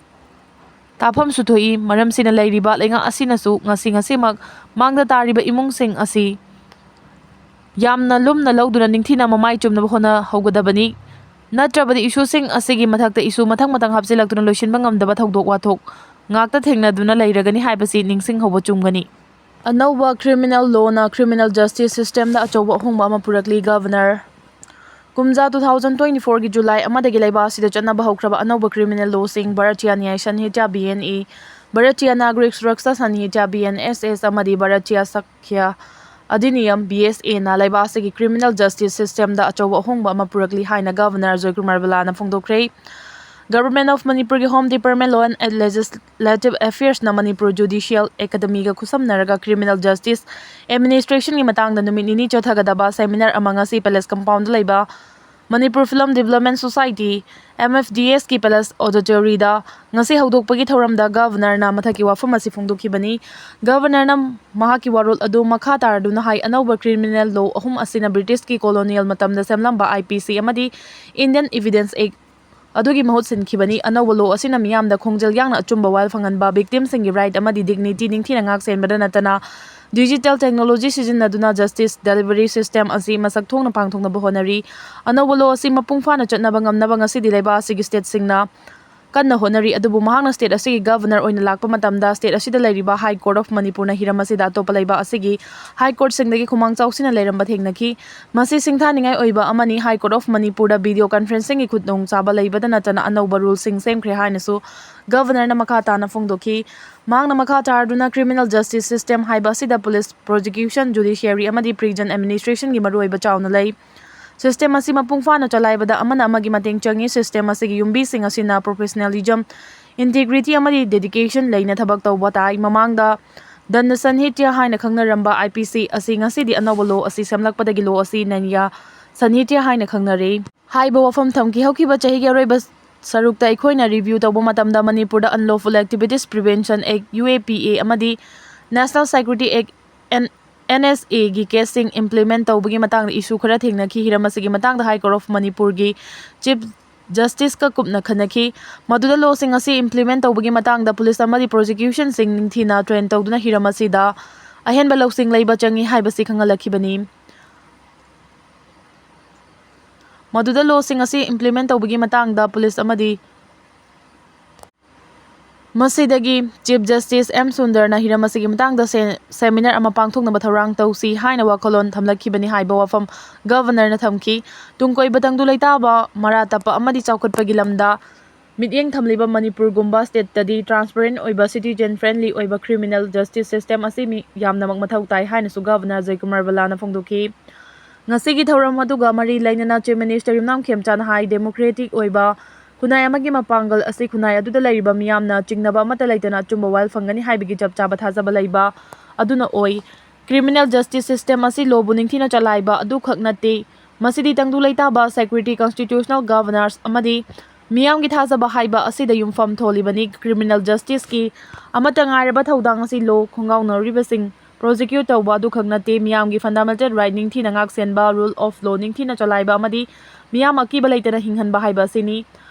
ꯇꯥꯐꯝꯁꯨ ꯊꯣꯛꯏ꯫ ꯃꯔꯝꯁꯤꯅ ꯂꯩꯔꯤꯕ ꯂꯩꯉꯥꯛ ꯑꯁꯤꯅꯁꯨ ꯉꯁꯤ ꯉꯁꯤꯃꯛ ꯃꯥꯡꯗ ꯇꯥꯔꯤꯕ ꯏꯃꯨꯡꯁꯤꯡ ꯑꯁꯤ ꯌꯥꯝꯅ ꯂꯨꯝꯅ ꯂꯧꯗꯨꯅ ꯅꯤꯡꯊꯤꯅ ꯃꯃꯥꯏ ꯆꯨꯝꯅꯕ ꯍꯣꯠꯅꯍꯧꯒꯗꯕꯅꯤ꯫ ꯅꯠꯇ꯭ꯔꯕꯗꯤ issue ꯁꯤꯡ ꯑꯁꯤꯒꯤ ꯃꯊꯛꯇ issue ꯃꯊꯪ ꯃꯊꯪ ꯍꯥꯞꯆꯤꯜꯂꯛꯇꯨꯅ ꯂꯣꯏꯁꯤꯟꯕ ꯉꯝꯗꯕ ꯊꯧꯗꯣꯛ ꯋꯥꯊꯣꯛ ꯉꯥꯛꯇ ꯊꯦꯡꯅꯗꯨꯅ ꯂꯩꯔꯒꯅꯤ ꯍꯥꯏꯕꯁꯤ ꯅꯤꯡꯁꯤꯡꯍꯧꯕ ꯆꯨꯝꯒꯅꯤ꯫ ꯑꯅꯧꯕ criminal lawꯅ criminal justice systemꯗ ꯑꯆꯧꯕ ꯑꯍꯣꯡꯕ ꯑꯃ ꯄꯨꯔꯛꯂꯤ꯫ Governor꯫ ꯀꯨꯝꯖꯥ two thousand twenty-fourꯒꯤ July ꯑꯃꯗꯒꯤ ꯂꯩꯕꯥꯛ ꯑꯁꯤꯗ ꯆꯠꯅꯕ ꯍꯧꯈ꯭ꯔꯕ ꯑꯅꯧꯕ criminal lawꯁꯤꯡ, Bharatiya Nyay Sanhita, B N A, Bharatiya Nagarik Suraksha Sanhita, B N S S, ꯑꯃꯗꯤ Bharatiya Sakya Adhiniyam, B S Aꯅ ꯂꯩꯕꯥꯛ ꯑꯁꯤꯒꯤ criminal justice systemꯗ ꯑꯆꯧꯕ ꯑꯍꯣꯡꯕ ꯑꯃ ꯄꯨꯔꯛꯂꯤ ꯍꯥꯏꯅ Governor Ajoy Kumar Bhalla ꯅ ꯐꯣꯡꯗꯣꯛꯈ꯭ꯔꯦ꯫ Government of Manipurꯒꯤ Home Department, Law and Legislative Affairsꯅ Manipur Judicial Academyꯒ ꯈꯨꯠꯁꯝꯅꯔꯒ criminal justice administrationꯒꯤ ꯃꯇꯥꯡꯗ ꯅꯨꯃꯤꯠ ꯅꯤꯅꯤ ꯆꯠꯊꯒꯗꯕ seminar ꯑꯃ ꯉꯁꯤ Palace Compoundꯗ ꯂꯩꯕ Manipur Film Development Society, M F D Sꯀꯤ Palace Auditoriumꯗ ꯉꯁꯤ ꯍꯧꯗꯣꯛꯄꯒꯤ ꯊꯧꯔꯝꯗ Governorꯅ ꯃꯊꯛꯀꯤ ꯋꯥꯐꯝ ꯑꯁꯤ ꯐꯣꯡꯗꯣꯛꯈꯤꯕꯅꯤ꯫ Governorꯅ ꯃꯍꯥꯛꯀꯤ ꯋꯥꯔꯣꯜ ꯑꯗꯨ ꯃꯈꯥ ꯇꯥꯔꯗꯨꯅ ꯍꯥꯏ, ꯑꯅꯧꯕ criminal law ꯑꯍꯨꯝ ꯑꯁꯤꯅ Britishꯀꯤ colonial ꯃꯇꯝꯗ ꯁꯦꯝꯂꯝꯕ I P C ꯑꯃꯗꯤ Indian Evidence Act ꯑꯗꯨꯒꯤ ꯃꯍꯨꯠ ꯁꯤꯟꯈꯤꯕꯅꯤ꯫ ꯑꯅꯧꯕ law ꯑꯁꯤꯅ ꯃꯤꯌꯥꯝꯗ ꯈꯣꯡꯖꯦꯜ ꯌꯥꯡꯅ ꯑꯆꯨꯝꯕ ꯋꯥꯌꯦꯜ ꯐꯪꯍꯟꯕ, victimꯁꯤꯡꯒꯤ right ꯑꯃꯗꯤ dignity ꯅꯤꯡꯊꯤꯅ ꯉꯥꯛ ꯁꯦꯟꯕꯗ ꯅꯠꯇꯅ digital technology ꯁꯤꯖꯤꯟꯅꯗꯨꯅ justice delivery system ꯑꯁꯤ ꯃꯁꯛ ꯊꯣꯛꯅ ꯄꯥꯡꯊꯣꯛꯅꯕ ꯍꯣꯠꯅꯔꯤ꯫ ꯑꯅꯧꯕ law ꯑꯁꯤ ꯃꯄꯨꯡ ꯐꯥꯅ ꯆꯠꯅꯕ ꯉꯝꯅꯕ ꯉꯁꯤꯗꯤ ꯂꯩꯕꯥꯛ ꯑꯁꯤꯒꯤ stateꯁꯤꯡꯅ ꯀꯟꯅ ꯍꯣꯠꯅꯔꯤ꯫ ꯑꯗꯨꯕꯨ ꯃꯍꯥꯛꯅ state ꯑꯁꯤꯒꯤ governor ꯑꯣꯏꯅ ꯂꯥꯛꯄ ꯃꯇꯝꯗ state ꯑꯁꯤꯗ ꯂꯩꯔꯤꯕ High Court of Manipurꯅ ꯍꯤꯔꯝ ꯑꯁꯤꯗ ꯑꯇꯣꯞꯄ ꯂꯩꯕꯥꯛ ꯑꯁꯤꯒꯤ high courtꯁꯤꯡꯗꯒꯤ ꯈꯨꯃꯥꯡ ꯆꯥꯎꯁꯤꯟꯅ ꯂꯩꯔꯝꯕ ꯊꯦꯡꯅꯈꯤ꯫ ꯃꯁꯤ ꯁꯤꯡꯊꯥꯅꯤꯡꯉꯥꯏ ꯑꯣꯏꯕ ꯑꯃꯅꯤ꯫ High Court of Manipurꯗ video conferencingꯒꯤ ꯈꯨꯗꯣꯡꯆꯥꯕ ꯂꯩꯕꯗ ꯅꯠꯇꯅ ꯑꯅꯧꯕ ruleꯁꯤꯡ ꯁꯦꯝꯈ꯭ꯔꯦ ꯍꯥꯏꯅꯁꯨ Governorꯅ ꯃꯈꯥ ꯇꯥꯅ ꯐꯣꯡꯗꯣꯛꯈꯤ꯫ ꯃꯍꯥꯛꯅ ꯃꯈꯥ ꯇꯥꯔꯗꯨꯅ criminal justice system ꯍꯥꯏꯕ ꯑꯁꯤꯗ police, prosecution, judiciary ꯑꯃꯗꯤ prison administrationꯒꯤ ꯃꯔꯨꯑꯣꯏꯕ ꯆꯥꯎꯅ ꯂꯩ꯫ System ꯑꯁꯤ ꯃꯄꯨꯡ ꯐꯥꯅ ꯆꯂꯥꯏꯕꯗ ꯑꯃꯅ ꯑꯃꯒꯤ ꯃꯇꯦꯡ ꯆꯪꯏ꯫ System ꯑꯁꯤꯒꯤ ꯌꯨꯝꯕꯤꯁꯤꯡ ꯑꯁꯤꯅ professionalism, integrity ꯑꯃꯗꯤ dedication ꯂꯩꯅ ꯊꯕꯛ ꯇꯧꯕ ꯇꯥꯏ꯫ ꯃꯃꯥꯡꯗ Danda Sanhitya ꯍꯥꯏꯅ ꯈꯪꯅꯔꯝꯕ I P C ꯑꯁꯤ ꯉꯁꯤꯗꯤ ꯑꯅꯧꯕ law ꯑꯁꯤ ꯁꯦꯝꯂꯛꯄꯗꯒꯤ law ꯑꯁꯤ Naya Sanhitya ꯍꯥꯏꯅ ꯈꯪꯅꯔꯦ꯫ ꯍꯥꯏꯕ ꯋꯥꯐꯝ ꯊꯝꯈꯤ꯫ ꯍꯧꯈꯤꯕ ꯆꯍꯤꯒꯤ ꯑꯔꯣꯏꯕ ꯁꯔꯨꯛꯇ ꯑꯩꯈꯣꯏꯅ review ꯇꯧꯕ ꯃꯇꯝꯗ ꯃꯅꯤꯄꯨꯔꯗ Unlawful Activities Prevention Act, U A P A, ꯑꯃꯗꯤ National Security Act, N-, N S Aꯒꯤ caseꯁꯤꯡ implement ꯇꯧꯕꯒꯤ ꯃꯇꯥꯡꯗ issue ꯈꯔ ꯊꯦꯡꯅꯈꯤ꯫ ꯍꯤꯔꯝ ꯑꯁꯤꯒꯤ ꯃꯇꯥꯡꯗ High Court of Manipurꯒꯤ Chief Justiceꯀ ꯀꯨꯞꯅ ꯈꯟꯅꯈꯤ꯫ ꯃꯗꯨꯗ lawꯁꯤꯡ ꯑꯁꯤ implement ꯇꯧꯕꯒꯤ ꯃꯇꯥꯡꯗ police ꯑꯃꯗꯤ prosecutionꯁꯤꯡ ꯅꯤꯡꯊꯤꯅ train ꯇꯧꯗꯨꯅ ꯍꯤꯔꯝ ꯑꯁꯤꯗ ꯑꯍꯦꯟꯕ ꯂꯧꯁꯤꯡ ꯂꯩꯕ ꯆꯪꯏ ꯍꯥꯏꯕꯁꯤ ꯈꯪꯍꯜꯂꯛꯈꯤꯕꯅꯤ꯫ ꯃꯗꯨꯗ lawꯁꯤꯡ ꯑꯁꯤ implement ꯇꯧꯕꯒꯤ ꯃꯇꯥꯡꯗ police ꯑꯃꯗꯤ ꯃꯁꯤꯗꯒꯤ Chief Justice M Sundarꯅ ꯍꯤꯔꯝ ꯑꯁꯤꯒꯤ ꯃꯇꯥꯡꯗ ꯁꯦ-, seminar ꯑꯃ ꯄꯥꯡꯊꯣꯛꯅꯕ ꯊꯧꯔꯥꯡ ꯇꯧꯁꯤ ꯍꯥꯏꯅ ꯋꯥꯈꯜꯂꯣꯟ ꯊꯝꯂꯛꯈꯤꯕꯅꯤ ꯍꯥꯏꯕ ꯋꯥꯐꯝ Governorꯅ ꯊꯝꯈꯤ꯫ ꯇꯨꯡ ꯀꯣꯏꯕ ꯇꯪꯗꯨ ꯂꯩꯇꯥꯕ, ꯃꯔꯥ ꯇꯞꯄ ꯑꯃꯗꯤ ꯆꯥꯎꯈꯠꯄꯒꯤ ꯂꯝꯗ ꯃꯤꯠꯌꯦꯡ ꯊꯝꯂꯤꯕ ꯃꯅꯤꯄꯨꯔꯒꯨꯝꯕ stateꯇꯗꯤ transparent ꯑꯣꯏꯕ, citizen friendly ꯑꯣꯏꯕ criminal justice system ꯑꯁꯤ ꯃꯤ ꯌꯥꯝꯅꯃꯛ ꯃꯊꯧ ꯇꯥꯏ ꯍꯥꯏꯅꯁꯨ Governor ꯑꯖꯌ ꯀꯨꯃꯥꯔ ꯚꯜꯂꯥꯅ ꯐꯣꯡꯗꯣꯛꯈꯤ꯫ ꯉꯁꯤꯒꯤ ꯊꯧꯔꯝ ꯑꯗꯨꯒ ꯃꯔꯤ ꯂꯩꯅꯅ Chief Minister ꯌꯨꯝꯅꯥꯝ ꯈꯦꯝꯆꯥꯟꯅ ꯍꯥꯏ, democratic ꯑꯣꯏꯕ ꯈꯨꯟꯅꯥꯏ ꯑꯃꯒꯤ ꯃꯄꯥꯡꯒꯜ ꯑꯁꯤ ꯈꯨꯟꯅꯥꯏ ꯑꯗꯨꯗ ꯂꯩꯔꯤꯕ ꯃꯤꯌꯥꯝꯅ ꯆꯤꯡꯅꯕ ꯑꯃꯠꯇ ꯂꯩꯇꯅ ꯑꯆꯨꯝꯕ ꯋꯥꯌꯦꯜ ꯐꯪꯒꯅꯤ ꯍꯥꯏꯕꯒꯤ ꯆꯞ ꯆꯥꯕ ꯊꯥꯖꯕ ꯂꯩꯕ ꯑꯗꯨꯅ ꯑꯣꯏ꯫ Criminal justice system ꯑꯁꯤ lawꯕꯨ ꯅꯤꯡꯊꯤꯅ ꯆꯂꯥꯏꯕ ꯑꯗꯨꯈꯛ ꯅꯠꯇꯦ, ꯃꯁꯤꯗꯤ ꯇꯪꯗꯨ ꯂꯩꯇꯥꯕ, security, constitutional governance ꯑꯃꯗꯤ ꯃꯤꯌꯥꯝꯒꯤ ꯊꯥꯖꯕ ꯍꯥꯏꯕ ꯑꯁꯤꯗ ꯌꯨꯝꯐꯝ ꯊꯣꯜꯂꯤꯕꯅꯤ꯫ Criminal justiceꯀꯤ ꯑꯃꯠꯇ ꯉꯥꯏꯔꯕ ꯊꯧꯗꯥꯡ ꯑꯁꯤ law ꯈꯣꯡꯒꯥꯎꯅꯔꯤꯕꯁꯤꯡ prosecute ꯇꯧꯕ ꯑꯗꯨꯈꯛ ꯅꯠꯇꯦ, ꯃꯤꯌꯥꯝꯒꯤ fundamental right ꯅꯤꯡꯊꯤꯅ ꯉꯥꯛꯁꯦꯟꯕ, rule of law ꯅꯤꯡꯊꯤꯅ ꯆꯂꯥꯏꯕ ꯑꯃꯗꯤ ꯃꯤꯌꯥꯝ ꯑꯀꯤꯕ ꯂꯩꯇꯅ ꯍꯤꯡꯍꯟꯕ ꯍꯥꯏꯕ ꯑꯁꯤꯅꯤ꯫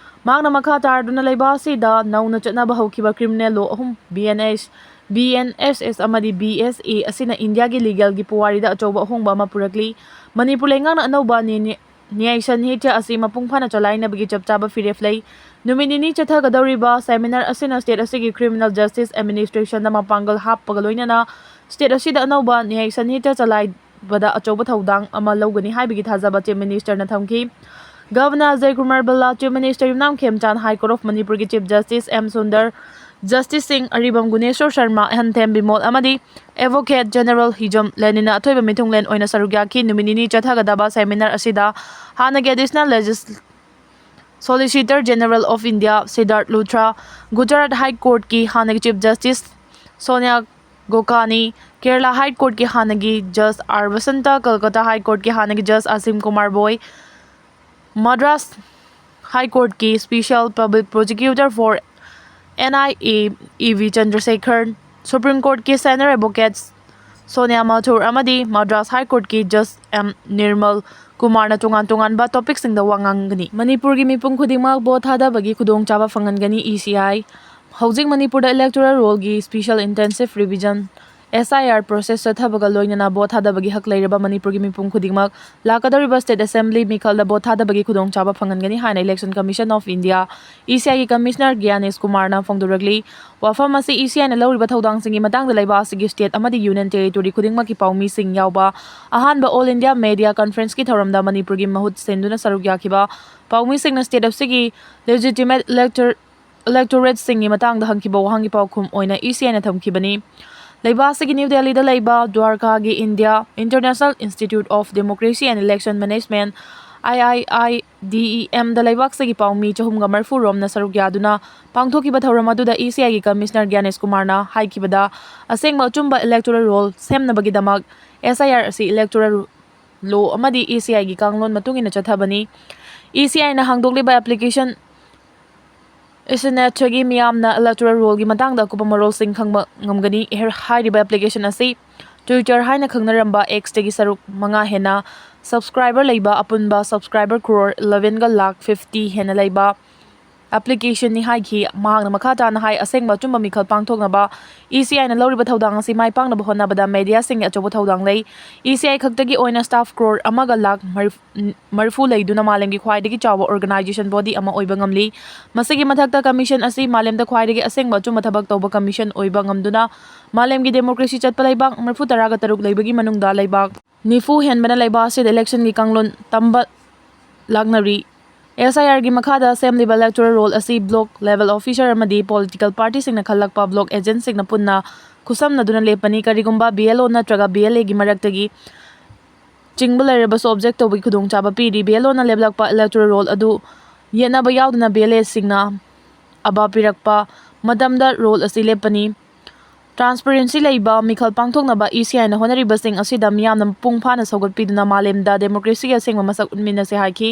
ꯃꯍꯥꯛꯅ ꯃꯈꯥ ꯇꯥꯔꯗꯨꯅ ꯂꯩꯕ ꯑꯁꯤꯗ ꯅꯧꯅ ꯆꯠꯅꯕ ꯍꯧꯈꯤꯕ criminal law ꯑꯍꯨꯝ, B N S, B N S S ꯑꯃꯗꯤ B S A ꯑꯁꯤꯅ ꯏꯟꯗꯤꯌꯥꯒꯤ legalꯒꯤ ꯄꯨꯋꯥꯔꯤꯗ ꯑꯆꯧꯕ ꯑꯍꯣꯡꯕ ꯑꯃ ꯄꯨꯔꯛꯂꯤ꯫ ꯃꯅꯤꯄꯨꯔ ꯂꯩꯉꯥꯛꯅ ꯑꯅꯧꯕ ꯅꯤ-, ꯅꯤ-, ꯅ꯭ꯌꯥꯌ ꯁꯟꯍꯤꯇ꯭ꯌ ꯑꯁꯤ ꯃꯄꯨꯡ ꯐꯥꯅ ꯆꯂꯥꯏꯅꯕꯒꯤ ꯆꯞ ꯆꯥꯕ ꯐꯤꯔꯦꯞ ꯂꯩ꯫ ꯅꯨꯃꯤꯠ ꯅꯤꯅꯤ ꯆꯠꯊꯒꯗꯧꯔꯤꯕ seminar ꯑꯁꯤꯅ state ꯑꯁꯤꯒꯤ criminal justice administrationꯗ ꯃꯄꯥꯡꯒꯜ ꯍꯥꯞꯄꯒ ꯂꯣꯏꯅꯅ state ꯑꯁꯤꯗ ꯑꯅꯧꯕ ꯅ꯭ꯌꯥꯌ ꯁꯟꯍꯤꯇ꯭ꯌ ꯆꯂꯥꯏꯕꯗ ꯑꯆꯧꯕ ꯊꯧꯗꯥꯡ ꯑꯃ ꯂꯧꯒꯅꯤ ꯍꯥꯏꯕꯒꯤ ꯊꯥꯖꯕ Chief Ministerꯅ ꯊꯝꯈꯤ꯫ Governor Ajay Kumar ꯚꯜꯂꯥ, Chief Minister Yumnam ꯈꯦꯝꯆꯥꯟ, High Court of ꯃꯅꯤꯄꯨꯔꯒꯤ Chief Justice M ꯁꯨꯟꯗꯔ, Justiceꯁꯤꯡ ꯑꯔꯤꯕꯝ ꯒꯨꯅꯦꯁꯣꯔ ꯁꯔꯃ, ꯑꯍꯟꯊꯦꯝ ꯕꯤꯃꯣꯜ ꯑꯃꯗꯤ Advocate General ꯍꯤꯖꯝ ꯂꯦꯅꯤꯟꯅ ꯑꯊꯣꯏꯕ ꯃꯤꯊꯨꯡꯂꯦꯟ ꯑꯣꯏꯅ ꯁꯔꯨꯛ ꯌꯥꯈꯤ꯫ ꯅꯨꯃꯤꯠ ꯅꯤꯅꯤ ꯆꯠꯊꯒꯗꯕ seminar ꯑꯁꯤꯗ ꯍꯥꯟꯅꯒꯤ Additional Legis-, Solicitor General of India ꯁꯤꯗꯥꯔꯊ ꯂꯨꯊ꯭ꯔꯥ, Gujarat High Courtꯀꯤ ꯍꯥꯟꯅꯒꯤ Chief Justice Sonia ꯒꯣꯀꯥꯅꯤ, Kerala High Courtꯀꯤ ꯍꯥꯟꯅꯒꯤ Judge R Basanta, Kolkata High Courtꯀꯤ ꯍꯥꯟꯅꯒꯤ Judge ꯑꯁꯤꯝ Kumar boy, Madras High Courtꯀꯤ Special Public Prosecutor for N I A E V ꯆꯟꯗ꯭ꯔꯁꯦꯈꯔ, Supreme Courtꯀꯤ Senior Advocate Sonia ꯃꯊꯨꯔ ꯑꯃꯗꯤ Madras High Courtꯀꯤ Judge M Nirmal ꯀꯨꯃꯥꯔꯅ ꯇꯣꯉꯥꯟ ꯇꯣꯉꯥꯟꯕ topicꯁꯤꯡꯗ ꯋꯥ ꯉꯥꯡꯒꯅꯤ꯫ ꯃꯅꯤꯄꯨꯔꯒꯤ ꯃꯤꯄꯨꯝ ꯈꯨꯗꯤꯡꯃꯛ vote ꯊꯥꯗꯕꯒꯤ ꯈꯨꯗꯣꯡꯆꯥꯕ ꯐꯪꯍꯟꯒꯅꯤ, E C I꯫ ꯍꯧꯖꯤꯛ ꯃꯅꯤꯄꯨꯔꯗ electoral rollꯒꯤ special intensive revision, S I R process ꯆꯠꯊꯕꯒ ꯂꯣꯏꯅꯅ vote ꯊꯥꯗꯕꯒꯤ ꯍꯛ ꯂꯩꯔꯕ ꯃꯅꯤꯄꯨꯔꯒꯤ ꯃꯤꯄꯨꯝ ꯈꯨꯗꯤꯡꯃꯛ ꯂꯥꯛꯀꯗꯧꯔꯤꯕ State Assembly ꯃꯤꯈꯜꯗ vote ꯊꯥꯗꯕꯒꯤ ꯈꯨꯗꯣꯡꯆꯥꯕ ꯐꯪꯍꯟꯒꯅꯤ ꯍꯥꯏꯅ Election Commission of India, E C I ꯒꯤ Commissioner ꯒ꯭ꯌꯥꯅꯦꯁ ꯀꯨꯃꯥꯔꯅ ꯐꯣꯡꯗꯣꯔꯛꯂꯤ꯫ ꯋꯥꯐꯝ ꯑꯁꯤ E C I ꯅ ꯂꯧꯔꯤꯕ ꯊꯧꯗꯥꯡꯁꯤꯡꯒꯤ ꯃꯇꯥꯡꯗ ꯂꯩꯕꯥꯛ ꯑꯁꯤꯒꯤ state ꯑꯃꯗꯤ Union Territory ꯈꯨꯗꯤꯡꯃꯛꯀꯤ ꯄꯥꯎꯃꯤꯁꯤꯡ ꯌꯥꯎꯕ ꯑꯍꯥꯟꯕ All India Media Conference ꯀꯤ ꯊꯧꯔꯝꯗ ꯃꯅꯤꯄꯨꯔꯒꯤ ꯃꯍꯨꯠ ꯁꯤꯟꯗꯨꯅ ꯁꯔꯨꯛ ꯌꯥꯈꯤꯕ ꯄꯥꯎꯃꯤꯁꯤꯡꯅ state ꯑꯁꯤꯒꯤ legitimate elector-, electorate ꯁꯤꯡꯒꯤ ꯃꯇꯥꯡꯗ ꯍꯪꯈꯤꯕ ꯋꯥꯍꯪꯒꯤ ꯄꯥꯎꯈꯨꯝ ꯑꯣꯏꯅ E C I ꯅ ꯊꯝꯈꯤꯕꯅꯤ꯫ ꯂꯩꯕꯥꯛ ꯑꯁꯤꯒꯤ New Delhi ꯗ ꯂꯩꯕ ꯗ꯭ꯋꯥꯔꯀꯥꯒꯤ India International Institute of Democracy and Election Management, I I I D E M ꯗ ꯂꯩꯕꯥꯛ ꯑꯁꯤꯒꯤ ꯄꯥꯎꯃꯤ ꯆꯍꯨꯝꯒ ꯃꯔꯤꯐꯨ ꯔꯣꯝꯅ ꯁꯔꯨꯛ ꯌꯥꯗꯨꯅ ꯄꯥꯡꯊꯣꯛꯈꯤꯕ ꯊꯧꯔꯝ ꯑꯗꯨꯗ E C I ꯒꯤ Commissioner ꯒ꯭ꯌꯥꯅꯦꯁ ꯀꯨꯃꯥꯔꯅ ꯍꯥꯏꯈꯤꯕꯗ, ꯑꯁꯦꯡꯕ ꯑꯆꯨꯝꯕ electoral roll ꯁꯦꯝꯅꯕꯒꯤꯗꯃꯛ S I R ꯑꯁꯤ electoral law ꯑꯃꯗꯤ E C I ꯒꯤ ꯀꯥꯡꯂꯣꯟ ꯃꯇꯨꯡ ꯏꯟꯅ ꯆꯠꯊꯕꯅꯤ꯫ E C I ꯅ ꯍꯥꯡꯗꯣꯛꯂꯤꯕ application signature ꯒꯤ ꯃꯤꯌꯥꯝꯅ electoral roll ꯒꯤ ꯃꯇꯥꯡꯗ ꯑꯀꯨꯞꯄ ꯃꯔꯣꯜꯁꯤꯡ ꯈꯪꯕ ꯉꯝꯒꯅꯤ꯫ ꯍꯥꯏꯔꯤꯕ application ꯑꯁꯤ Twitter ꯍꯥꯏꯅ ꯈꯪꯅꯔꯝꯕ X ꯇꯒꯤ ꯁꯔꯨꯛ ꯃꯉꯥ ꯍꯦꯟꯅ subscriber ꯂꯩꯕ, ꯑꯄꯨꯟꯕ subscriber crore eleven ꯒ ꯂꯥꯛ fifty ꯍꯦꯟꯅ ꯂꯩꯕ application ꯅꯤ ꯍꯥꯏꯈꯤ꯫ ꯃꯍꯥꯛꯅ ꯃꯈꯥ ꯇꯥꯅ ꯍꯥꯏ, ꯑꯁꯦꯡꯕ ꯑꯆꯨꯝꯕ ꯃꯤꯈꯜ ꯄꯥꯡꯊꯣꯛꯅꯕ E C I ꯅ ꯂꯧꯔꯤꯕ ꯊꯧꯗꯥꯡ ꯑꯁꯤ ꯃꯥꯏ ꯄꯥꯛꯅꯕ ꯍꯣꯠꯅꯕꯗ media ꯁꯤꯡꯒꯤ ꯑꯆꯧꯕ ꯊꯧꯗꯥꯡ ꯂꯩ꯫ E C I ꯈꯛꯇꯒꯤ ꯑꯣꯏꯅ staff crore ꯑꯃꯒ ꯂꯥꯛ ꯃꯔꯤꯐꯨ ꯂꯩꯗꯨꯅ ꯃꯥꯂꯦꯝꯒꯤ ꯈ꯭ꯋꯥꯏꯗꯒꯤ ꯆꯥꯎꯕ organization body ꯑꯃ ꯑꯣꯏꯕ ꯉꯝꯂꯤ꯫ ꯃꯁꯤꯒꯤ ꯃꯊꯛꯇ, commission ꯑꯁꯤ ꯃꯥꯂꯦꯝꯗ ꯈ꯭ꯋꯥꯏꯗꯒꯤ ꯑꯁꯦꯡꯕ ꯑꯆꯨꯝꯕ ꯊꯕꯛ ꯇꯧꯕ commission ꯑꯣꯏꯕ ꯉꯝꯗꯨꯅ ꯃꯥꯂꯦꯝꯒꯤ democracy ꯆꯠꯄ ꯂꯩꯕꯥꯛ ꯃꯔꯤꯐꯨ ꯇꯔꯥꯒ ꯇꯔꯨꯛ ꯂꯩꯕꯒꯤ ꯃꯅꯨꯡꯗ ꯂꯩꯕꯥꯛ ꯅꯤꯐꯨ ꯍꯦꯟꯕꯅ ꯂꯩꯕꯥꯛ ꯑꯁꯤꯗ election ꯒꯤ ꯀꯥꯡꯂꯣꯟ ꯇꯝꯕ ꯂꯥꯛꯅꯔꯤ꯫ S I R ꯒꯤ ꯃꯈꯥꯗ ꯁꯦꯝꯂꯤꯕ electoral roll ꯑꯁꯤ block level officer ꯑꯃꯗꯤ political party ꯁꯤꯡꯅ ꯈꯜꯂꯛꯄ block agent ꯁꯤꯡꯅ ꯄꯨꯟꯅ ꯈꯨꯠꯁꯝꯅꯗꯨꯅ ꯂꯦꯞꯄꯅꯤ꯫ ꯀꯔꯤꯒꯨꯝꯕ B L O ꯅꯠꯇ꯭ꯔꯒ B L A ꯒꯤ ꯃꯔꯛꯇꯒꯤ ꯆꯤꯡꯕ ꯂꯩꯔꯕꯁꯨ object ꯇꯧꯕꯒꯤ ꯈꯨꯗꯣꯡꯆꯥꯕ ꯄꯤꯔꯤ꯫ B L O ꯅ ꯂꯦꯞꯂꯛꯄ electoral roll ꯑꯗꯨ ꯌꯦꯠꯅꯕ ꯌꯥꯎꯗꯅ B L A ꯁꯤꯡꯅ ꯑꯕꯥ ꯄꯤꯔꯛꯄ ꯃꯇꯝꯗ roll ꯑꯁꯤ ꯂꯦꯞꯄꯅꯤ꯫ Transparency ꯂꯩꯕ ꯃꯤꯈꯜ ꯄꯥꯡꯊꯣꯛꯅꯕ E C I ꯅ ꯍꯣꯠꯅꯔꯤꯕꯁꯤꯡ ꯑꯁꯤꯗ ꯃꯤꯌꯥꯝꯅ ꯃꯄꯨꯡ ꯐꯥꯅ ꯁꯧꯒꯠꯄꯤꯗꯨꯅ ꯃꯥꯂꯦꯝꯗ democracy ꯒꯤ ꯑꯁꯦꯡꯕ ꯃꯁꯛ ꯎꯠꯃꯤꯟꯅꯁꯤ ꯍꯥꯏꯈꯤ꯫